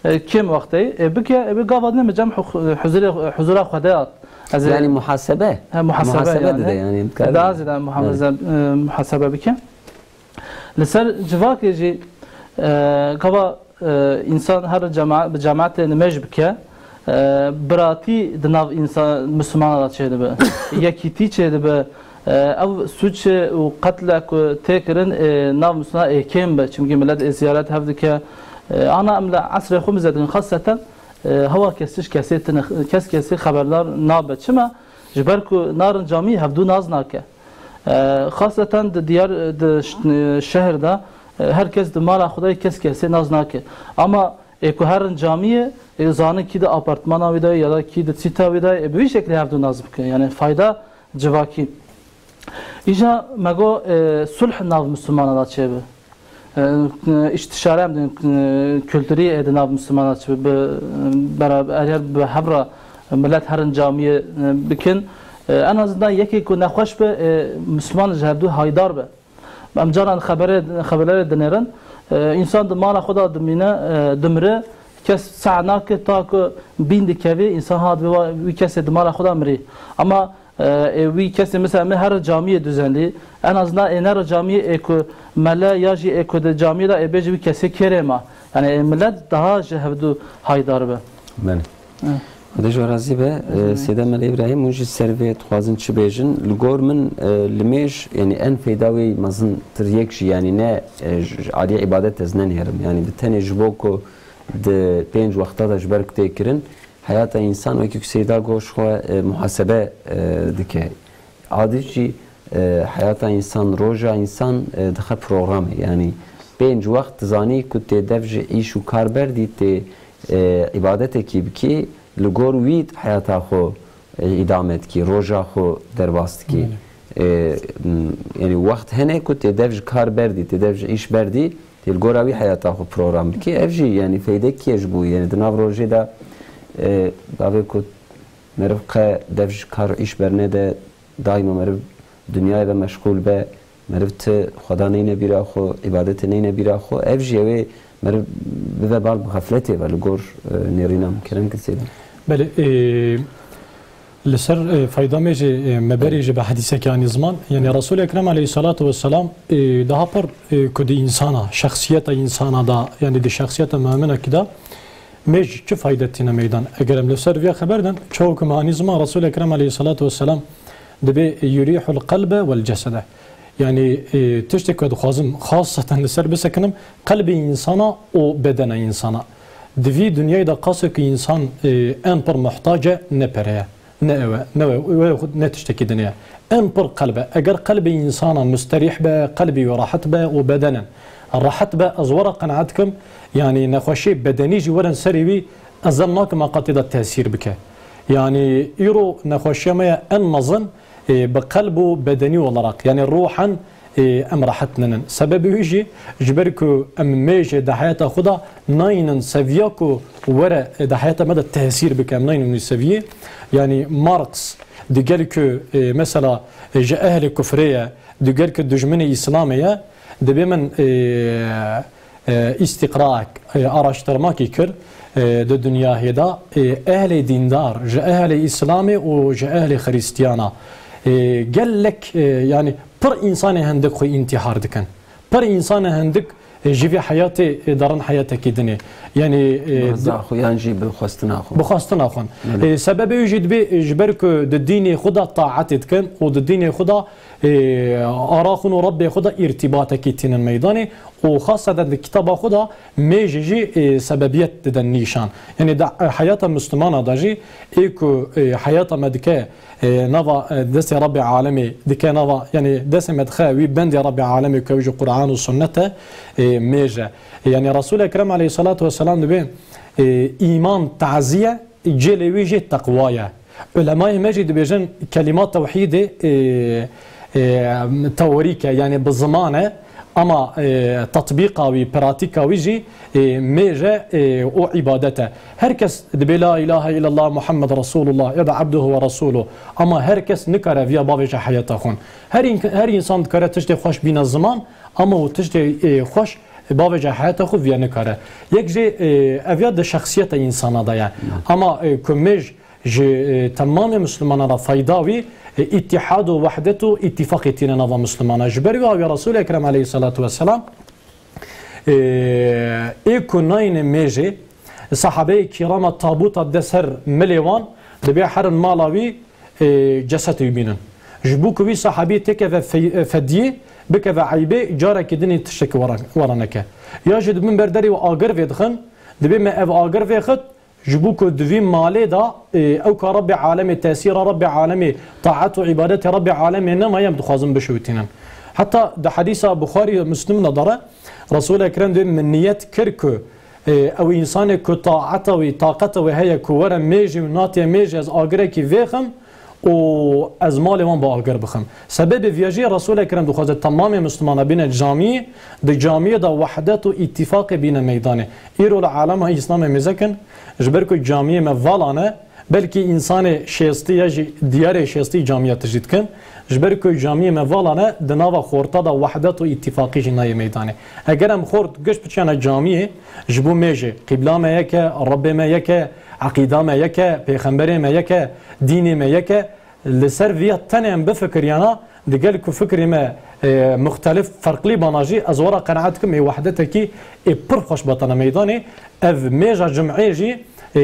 E, kêm wextê, e, bike, e, bi gava din bi cem hu-, huzurê, huzura Xwedê hat. Ez ê Yani muhasebe. He, muhasebe Muhasebe yani. dide yani. Daha zêde muhasebe, Evet. e, muhasebe bike. Li ser civakê jî, e, gava e, însan her cema-, bi cemaetê nimêj bike, e, biratî di nav însan, Mislimana de çêdibe. Yekîtî çêdibe. E, ev sûcê û qetle ku tê kirin, e, nav Mislimana ê kêm be. Çimkî milet ê ziyaret hev dike. E, ana em li esrê xwe mize dikin. Xaseten, e, hewa kes tişt kesê tine, kes kesê xeberdar nabe. Çima? Ji ber ku narin camî hevdû naz nake. E, xaseten di diyar, di ş-, şehir de, e, her kes di mala xwe de, kes kesê naz nake. Ama ê ku herin camiyê, ê zanin kî di apartmana wî de ya da kî di çîta wî de, ê bi vî şeklî hevdû naz bike. Yani fayda civakî. Îja me got, e, sulh nav Mislimana de çêbe. E, îstişare em din, e, kulturî ê di nav Mislimana çêbe. Bi, beraber, eger bi hev re millet herin camiyê, e, bikin. E, en azından yekê ku nexweş be, e, Misliman ji hevdû haydar be. Em caran xeberê, xeberlerê dinêrin, e, însan di mala xwe de dimîne, e, dimire, kes seh nake ta ku bîn dikeve, însan ha dibe wa-, wî kesê di mala xwe de mirî. Ama, e, ê wî kesê mesela me here camiyê duzenlî, en azından ê nere camiyê ê ku mele ya jî ê ku di camiyê de ê bêje wî kesê kêrê ma. Yani ê millet daha ji hevdû haydar be. Belê. Hı. Xwedê ji we razî be. Razî be. E, Sêde Mele Îbrahîm, hûn jî ser vê dixwazin çi bêjin? Li gor min, e, limêj, yanî en feyda wê mezintir yek jî, yanî ne, e, ji, ji alî îbadet ez nenêrim. Yanî bi tenê ji bo ku di pênc wexta de ji ber ku tê kirin, heyata însan wekî ku Seyda got ji xwe, e, muhasebe, e, dike. Adil jî, e, heyata însan, roja însan, e, dixe programê. Yanî pênc wext dizanî ku tê dev ji îş û kar berdî, tê, e, îbadetekî bikî, li gor wî heyata xwe, e, îdame dikî, roja xwe derbas dikî. Belê. E, m, yanî wext hene ku tê dev ji kar berdî, tê dev ji îş berdî, tê li gora wî heyata xwe program dikî. Ev jî yanî feydekî ye ji bo wî. Yanî di nav rojê de, e, gavê ku meriv qe dev ji kar û îş bernede, daîma meriv dinyayê ve meşxûl be, meriv ti Xweda neyne bîra xwe, îbadetê neyne bîra xwe, ev jî ew ê meriv bibe bal bi xefletê ve li gor, e, nêrîna min. Kerem kir Seyda. Belê, e, li ser, e, fayda mêjê, e, me berê ji bi hedîsekî anî ziman. Yanî Resul Ekrem aleyhissalatu vesselam, e, daha pir, e, ku di însana, şexsiyeta însana da, yanî di şexsiyeta muminekî da mêj çi fayde tîne meydan? Eger em li ser viya xeber den, çawa ku me anî ziman, Resul Ekrem aleyhissalatu vesselam dibê yurîhul qelbe wel cesede. Yanî, e, tiştek ku dixwazim xaseten li ser bisekinim, qelbê însana û bedena însana. Di vî dinyayê de qasê ku însan, e, en pir muhtac e, ne pere ye, ne ew e, ne we, we xwe ne tiştekî dinê ye. En pir qelb e. Eger qelbê însana musterîh be, qelbî wî rahet be û bedenen rahet be, ez were qenaet dikim, yanî nexweşiyê bedenî jî werin serê wî, ez zan nakim a qatê de tesîr bike. Yanî îro nexweşiya me ye en mezin, e, bi qelb û bedenî olarak, yanî ruhen, e, em rehet ninin. Sebebê wî jî ji ber ku em mêjê di heyata xwe de nayînin seviya ku were, e, di heyata me de tesîr bike, em nayînin wî seviyê. Yanî Marx digel ku, e, mesela, e, ji ehlê kufrê ye, digel ku dijminê Îslamê ye, dibê min, e, e, îstîqraek, e, araştirmakî kir, e, di dinyahê de, e, ehlê dîndar, ji ehlê Îslamê û ji ehlê Xirîstiyana, e, gelek, e, yanî pir însanê hindik xwe întîhar dikin. Pir însanê hindik, e, ji vî heyatê, e, derin heyatekî dinê. Yanî, e, Bi reza xwe yan jî bi xwestina xwe. Bi xwestina xwe. Belê. E, sebebê wî jî dibê, e, ji ber ku di dînê xwe de taetê dikin û di dînê xwe de, e, ara xwe û Rebbê xwe de îrtîbatekî tînin meydanê. Û xaseten di kitaba xwe de mêjê jî, e, sebebiyet dide nîşan. Yanî di, e, heyata Mislimana de jî ê ku, e, heyata me dike, e, nava, e, destê Rebbê Alemê, dike nava, yanî destê me dixe wî bendê Rebbê Alemê ku ew jî Quran û Sunnet e, e, mêj e. Yanî Resul Ekrem aleyhissalatu vesselam dibê, e, îman taziye, cêlê wî jî teqwa ye. Ulemayê me jî dibêjin kelîma tewhîdê, e, e, teorîk e, yanî bi ziman e, ama, e, tatbîqa wî, pratîka wî jî, e, mêj e, e, û îbadet e. Her kes dibê la ilahe illallah Muhammed Resulullah ya da abduhu ve resuluh, ama her kes nikare viya bavêje heyata xwe. Her, în- her însan dikare tiştê xweş bîne ziman, ama û tiştê, e, xweş bavêje heyata xwe viya nikare. Yek jê, e, ev ya di şexsiyeta însana de ye. Ama, e, ku mêj ji, e, temamê Mislimana re fayda wî, e, îtîhad û wehdet û îtîfaqê tîne nava Mislimana. Ji ber wî awî Resul Ekrem aleyhissalatu vesselam, e, ê ku nayîne mêjê, sahabeyê kîrama tabuta de ser milê wan, dibê herin mala wî, e, cesetê wî bînin. Ji bo ku wî sahabî têkeve fe-, fediyê, bikeve eybê, carekî dinê tiştekî were, were neke. Ya jî dibin ber derê û agir vêdixin, dibê me ev agir vêxit, ji bo ku di vî malê de, e, ew ka Rebbê Alemê, tesîra Rebbê Alemê, taet û îbadetê Rebbê Alemê nemaye, em dixwazin bişewitînin. Heta di hedîsa Buxarî û Muslim de dere, Resul Ekrem dê min niyet kir ku, e, ew însanê ku taeta wî, taqeta wî heye ku were mêjê û natiye mêjê ez agirekî vêxim û ez malê wan bi agir bixim. Sebebê viya jî Resul Ekrem dixwaze temamê Mislimana bîne camiyê, di camiyê de wehdet û îtîfaqê bîne meydanê. Îro li alema Îslamê mêze kin, ji ber ku camiyê me vala ne, belkî însanê şêstî ya jî diyarê şêstî camiya tijî dikin. Ji ber ku camiyê me vala ne, di nava xorta de wehdet û îtîfaqî jî nayê meydanê. Eger em xort giş biçiyane camiyê, ji bo mêjê, qîbla me yek e, Rebbê me yek e, eqîda me yek e, pêxemberê me yek e, dînê me yek e, li ser viya tenê em bifikiriyana, digel ku fikrê me, e, muxtelif, ferqlî bana jî, ez wera qenaet dikim, ê wehdetekî ê pir xweş batana meydanê. Ev mêja cum'ê jî, e,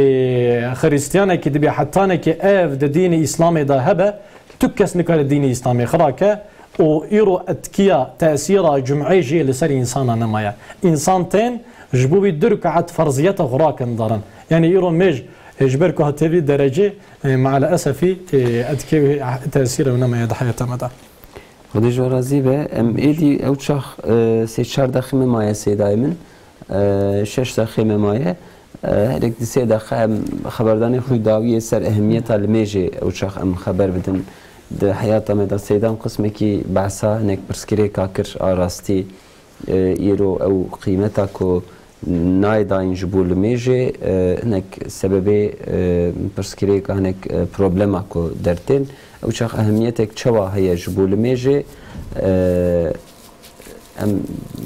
xiristiyanekî dibê hetanekî ev di dînê Îslamê de hebe, tu kes nikare dînê Îslamê xira ke û îro etkiya, tesîra cum'ê jî li ser însana nemaye. Însan tên ji bo wî du rikaet ferziyeta xwe rakin darin. Yanî îro mêj, e, ji ber ku hatiye vî derecê, e, me'al esefî, e, etkê wê, tesîrê wê nemaye di heyata me de. Xwedê ji we razî be. Em êdî ew çax, e, sê çar dexê me maye sêdayê min. E, şeş dexê me maye. E, herek di sê dexe em xeberdanê Rûdawiyê ser ehemiyeta limêjê ew çax em xeber bidin. Di heyata me de sêdan qismekî behsa hinek pirsgirêka kir a rastî, e, îro ew qîmeta ku nayê dayîn ji bo limêjê, e, hinek sebebê, e, pirsgirêka hinek, e, problema ku dertên, ew çax ehemiyetek çawa heye ji bo limêjê, e, em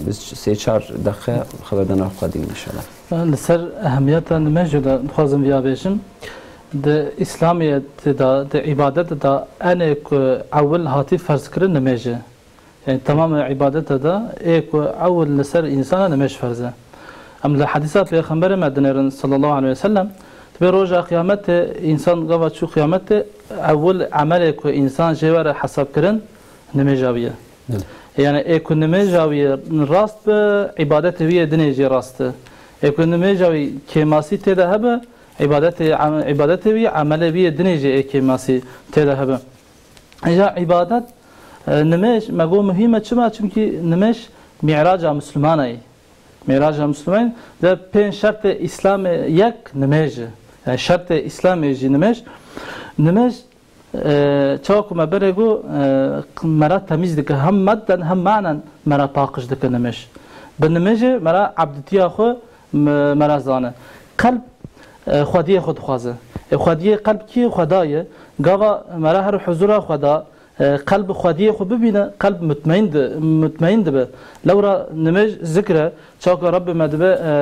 bi sê çar deqe xeberdana xwe dîn inşallah. Li ser ehemiyeta limêjê de dixwazim viya bêjim. Di Îslamiyetê de, di îbadetê de enê ku ewil hatî ferzkirin nimêj e. Yani temamê îbadetê de ê ku ewil li ser însana nimêj ferz e. Em li hedîsa Pêxemberê me dinêrin sallallahu aleyhi ve sellem, dibê roja qiyametê, însan gava çû qiyametê, ewil emelê ku însan jê were hesabkirin, nimêja wî ye. Belê. Yani ê ku nimêja wî rast be, îbadetê wî yê dinê jî rast e. Ê ku nimêja wî kêmasî tê de hebe, îbadetê, em-, îbadetê wî, emelê wî yê dinê jî ê kêmasî tê de hebe. Îja îbadet, e, nimêj, me got muhîm e, çima? Çimkî nimêj mîraca Mislimana ye. Mîraca Misliman de pênc şertê Îslamê yek nimêj e. Yani şertê Îslamê jî nimêj. Nimêj, e, çawa ku me berê got, e, me ra temîz dike, hem medden hem manen me ra paqij dike nimêj. Bi nimêjê me ra ebditiya xwe me, me ra zane. Qelb, e, xwediyê xwe dixwaze. E, xwediyê qelb kî ye? Xweda ye. Gava me ra her huzura Xweda, e, qelb xwediyê xwe bibîne, qelb mutmeîn di-, mutmeîn dibe. Lewra nimêj zikr e. Çawa ku Rabbê me dibe, e,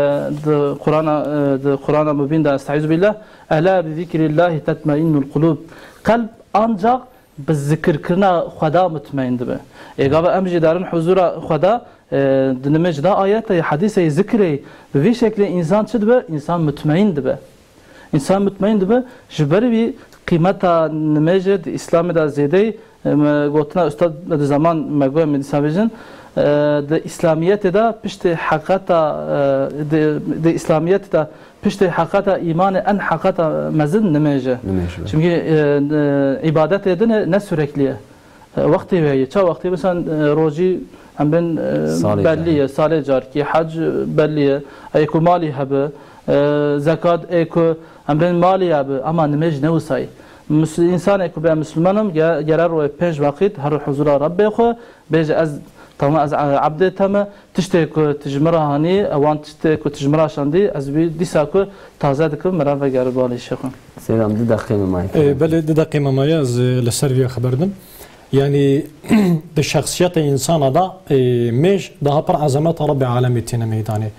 di Qur'ana, e, di Qur'ana Mubîn de, Estaizu billah, "Ela bi zikrillahi tetmainnul qulub." Qelb ancak bi zikirkirina Xweda mutmeîn dibe. Ê gava em jî derin huzura Xweda, e, di nimêj de ayetê, hedîsê, zikrê, bi vî şeklê însan çi dibe? Însan mutmeîn dibe. Însan mutmeîn dibe, ji ber wî qîmeta nimêjê di Îslamê de zêde ye. Me gotina ustad di zeman me got, em dîsa bêjin, e, di Îslamiyetê de piştê heqeta, e, di, di Îslamiyetê de piştê heqeta îmanê en heqeta mezin nimêj e. Nimêj be. Çimkî, e, e, îbadetê din e, ne sürekli ye. E, wextê wê ye. Ça wextê? Mesela, e, rojî em bên, e, Salê bellî carî. Ye, salê carkî, hec, e, bellî ye. Ê ku malî hebe, e, zekat, ê ku em bên malî hebe, ama nimêj ne wisa ye. Mis-, însanê ku be Misliman im, ge-, gere roye pênc wexît her huzura Rabbê xwe, bêje, "Ez, tamam, ez, e, ebdê te me, tiştê ku tu ji min re hanî, e, wan tiştê ku tu ji min re şandî, ez wî dîsa ku taze dikim, min re vegere balê şêxim." Seyran, du deqê me maye. E, belê, du deqê me maye, ez, e, li ser vê xeber dim. Yani, di şexsiyeta însana de, e, mêj daha pir ezemeta Rabbê Alemê têne meydanê.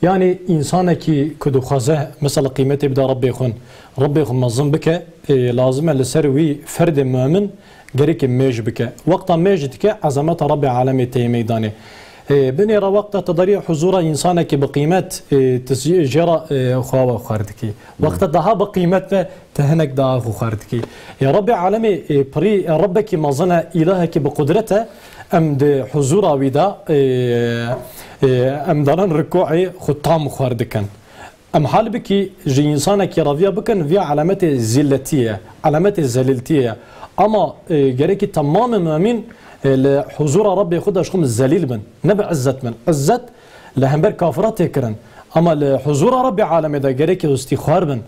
Yani, însanekî ku dixwaze, mesela, qîmetê bide Rabbê xwe, Rabbê xwe mezin bike, e, lazim e li ser wî ferdê mumin gerekê mêj bike. Wexta mêj dike, ezemeta Rabbê Alemê tê meydanê. E, binêre wexta te darî huzura însanekî bi qîmet, e, tu jê, jê re, e, xwe we xwar dikî. Wexta daha bi qîmet be, tu hinek daha xwe xwar dikî. Ê Rabbê Alemê, ê, pirî, ê, Rabbekî mezin e, îlahekî bi qudret e, em di huzura wî de, ê, ê, em darin rikuê xwe tam xwar dikin. Em hal bikî ji însanekî re viya bikin, viya elemetê zîlletiyê ye, elemetê zelîltiyê ye. Ama, ê, gerekî temamê mumîn, ê, li huzura Rabbê xwe de ji xwe zelîl bin, ne bi izzet bin. Izzet li hember kafira tê kirin. Ama li huzura Rabbê Alemê de gerekî hustîxwar bin.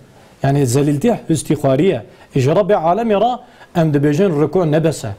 Yani zelîltî hustîxwarî ye. Ji Rabbê Alemê re em dibêjin rikû ne bes e.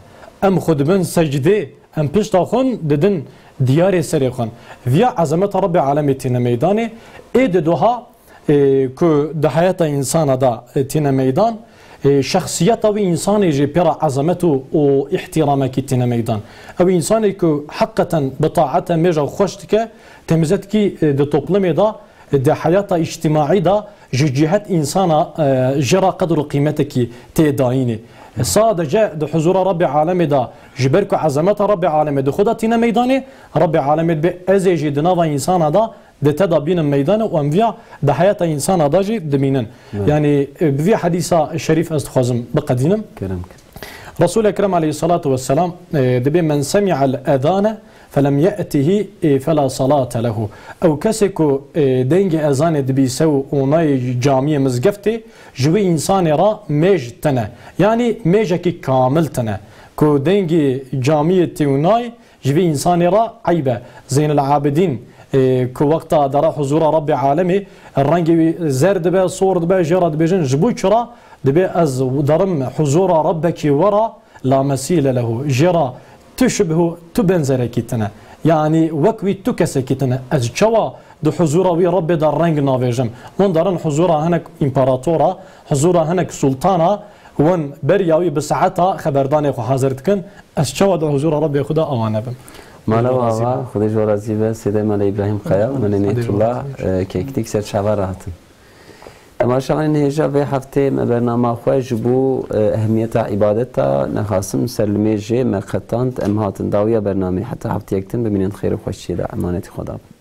Em xwe dibin secdê, em pişta xwe didin diyarê serê xwe. Viya ezemeta Rabbê Alemê tîne meydanê. Ê di doha, e, ku di heyata însana de, e, tîne meydan, e, şexsiyeta wî însanê jî pê re ezemet û, û îhtîramekî tîne meydan. Ew însanê ku heqeten bi taete mêja xweş dike, temizletkî, e, di toplumê de, di heyata îctimaî de ji cihet însana, e, jê re qedr û qîmetekî tê dayînê. Sadece di huzura Rabbê Alemê de, ji ber ku ezemeta Rabbê Alemê di xwe de tîne meydanê, Rabbê Alemê dibê ez ê jî di nava însana de di te de bînim meydanê û em viya di heyata însana de jî dibînin. Evet. Yani, e, bi vî hedîsa şerîf ez dixwazim biqedînim. Kerem kir. Resul Ekrem aleyhissalatu vesselam, e, dibê, "Men semi'el ezane felem ye'tihi, e, fela salate lehu." Ew kesê ku, e, dengê ezanê dibîse û nayê camiyê mizgeftê, ji wî însanê re mêj tine. Yani mêjekî kamil tine. Ku dengê camiyê tê û nayê, ji vî însanê re eyb e. Zeynel Abidîn, e, ku wexta dere huzura Rabbê Alemê, rengê wî zer dibe, sor dibe, jê re dibêjin, ji bo çi re? Dibê ez derim huzura Rabbekî we re, la mesîle lehu. Jê re tu şibhu, tu benzerekî tine. Yanî wek wî tu kesekî tine. Ez çawa di huzura wî Rabbê de reng navêjim? Hûn derin huzura hinek împaratora, huzura hinek sultana, hûn beriya wî bi saeta xeberdanê xwe hazir dikin. Ez çawa di huzura Rabbê xwe de awa nebim? Mala we ava, Xwedê ji we razî be, Sêdê Mala Îbrahîm Kaya, Mala Nêtullah, e, Keklik ser çava re hatin. Temaşevanên hêja vê heftê me bernama xwe ji bo, e, ehemiyeta îbadeta nexasim ser limêjê me qetand. Em hatin dawiya bernamê. Heta hefteyek din bimînin xêr û xweşiyê de. Emanetî Xweda bin.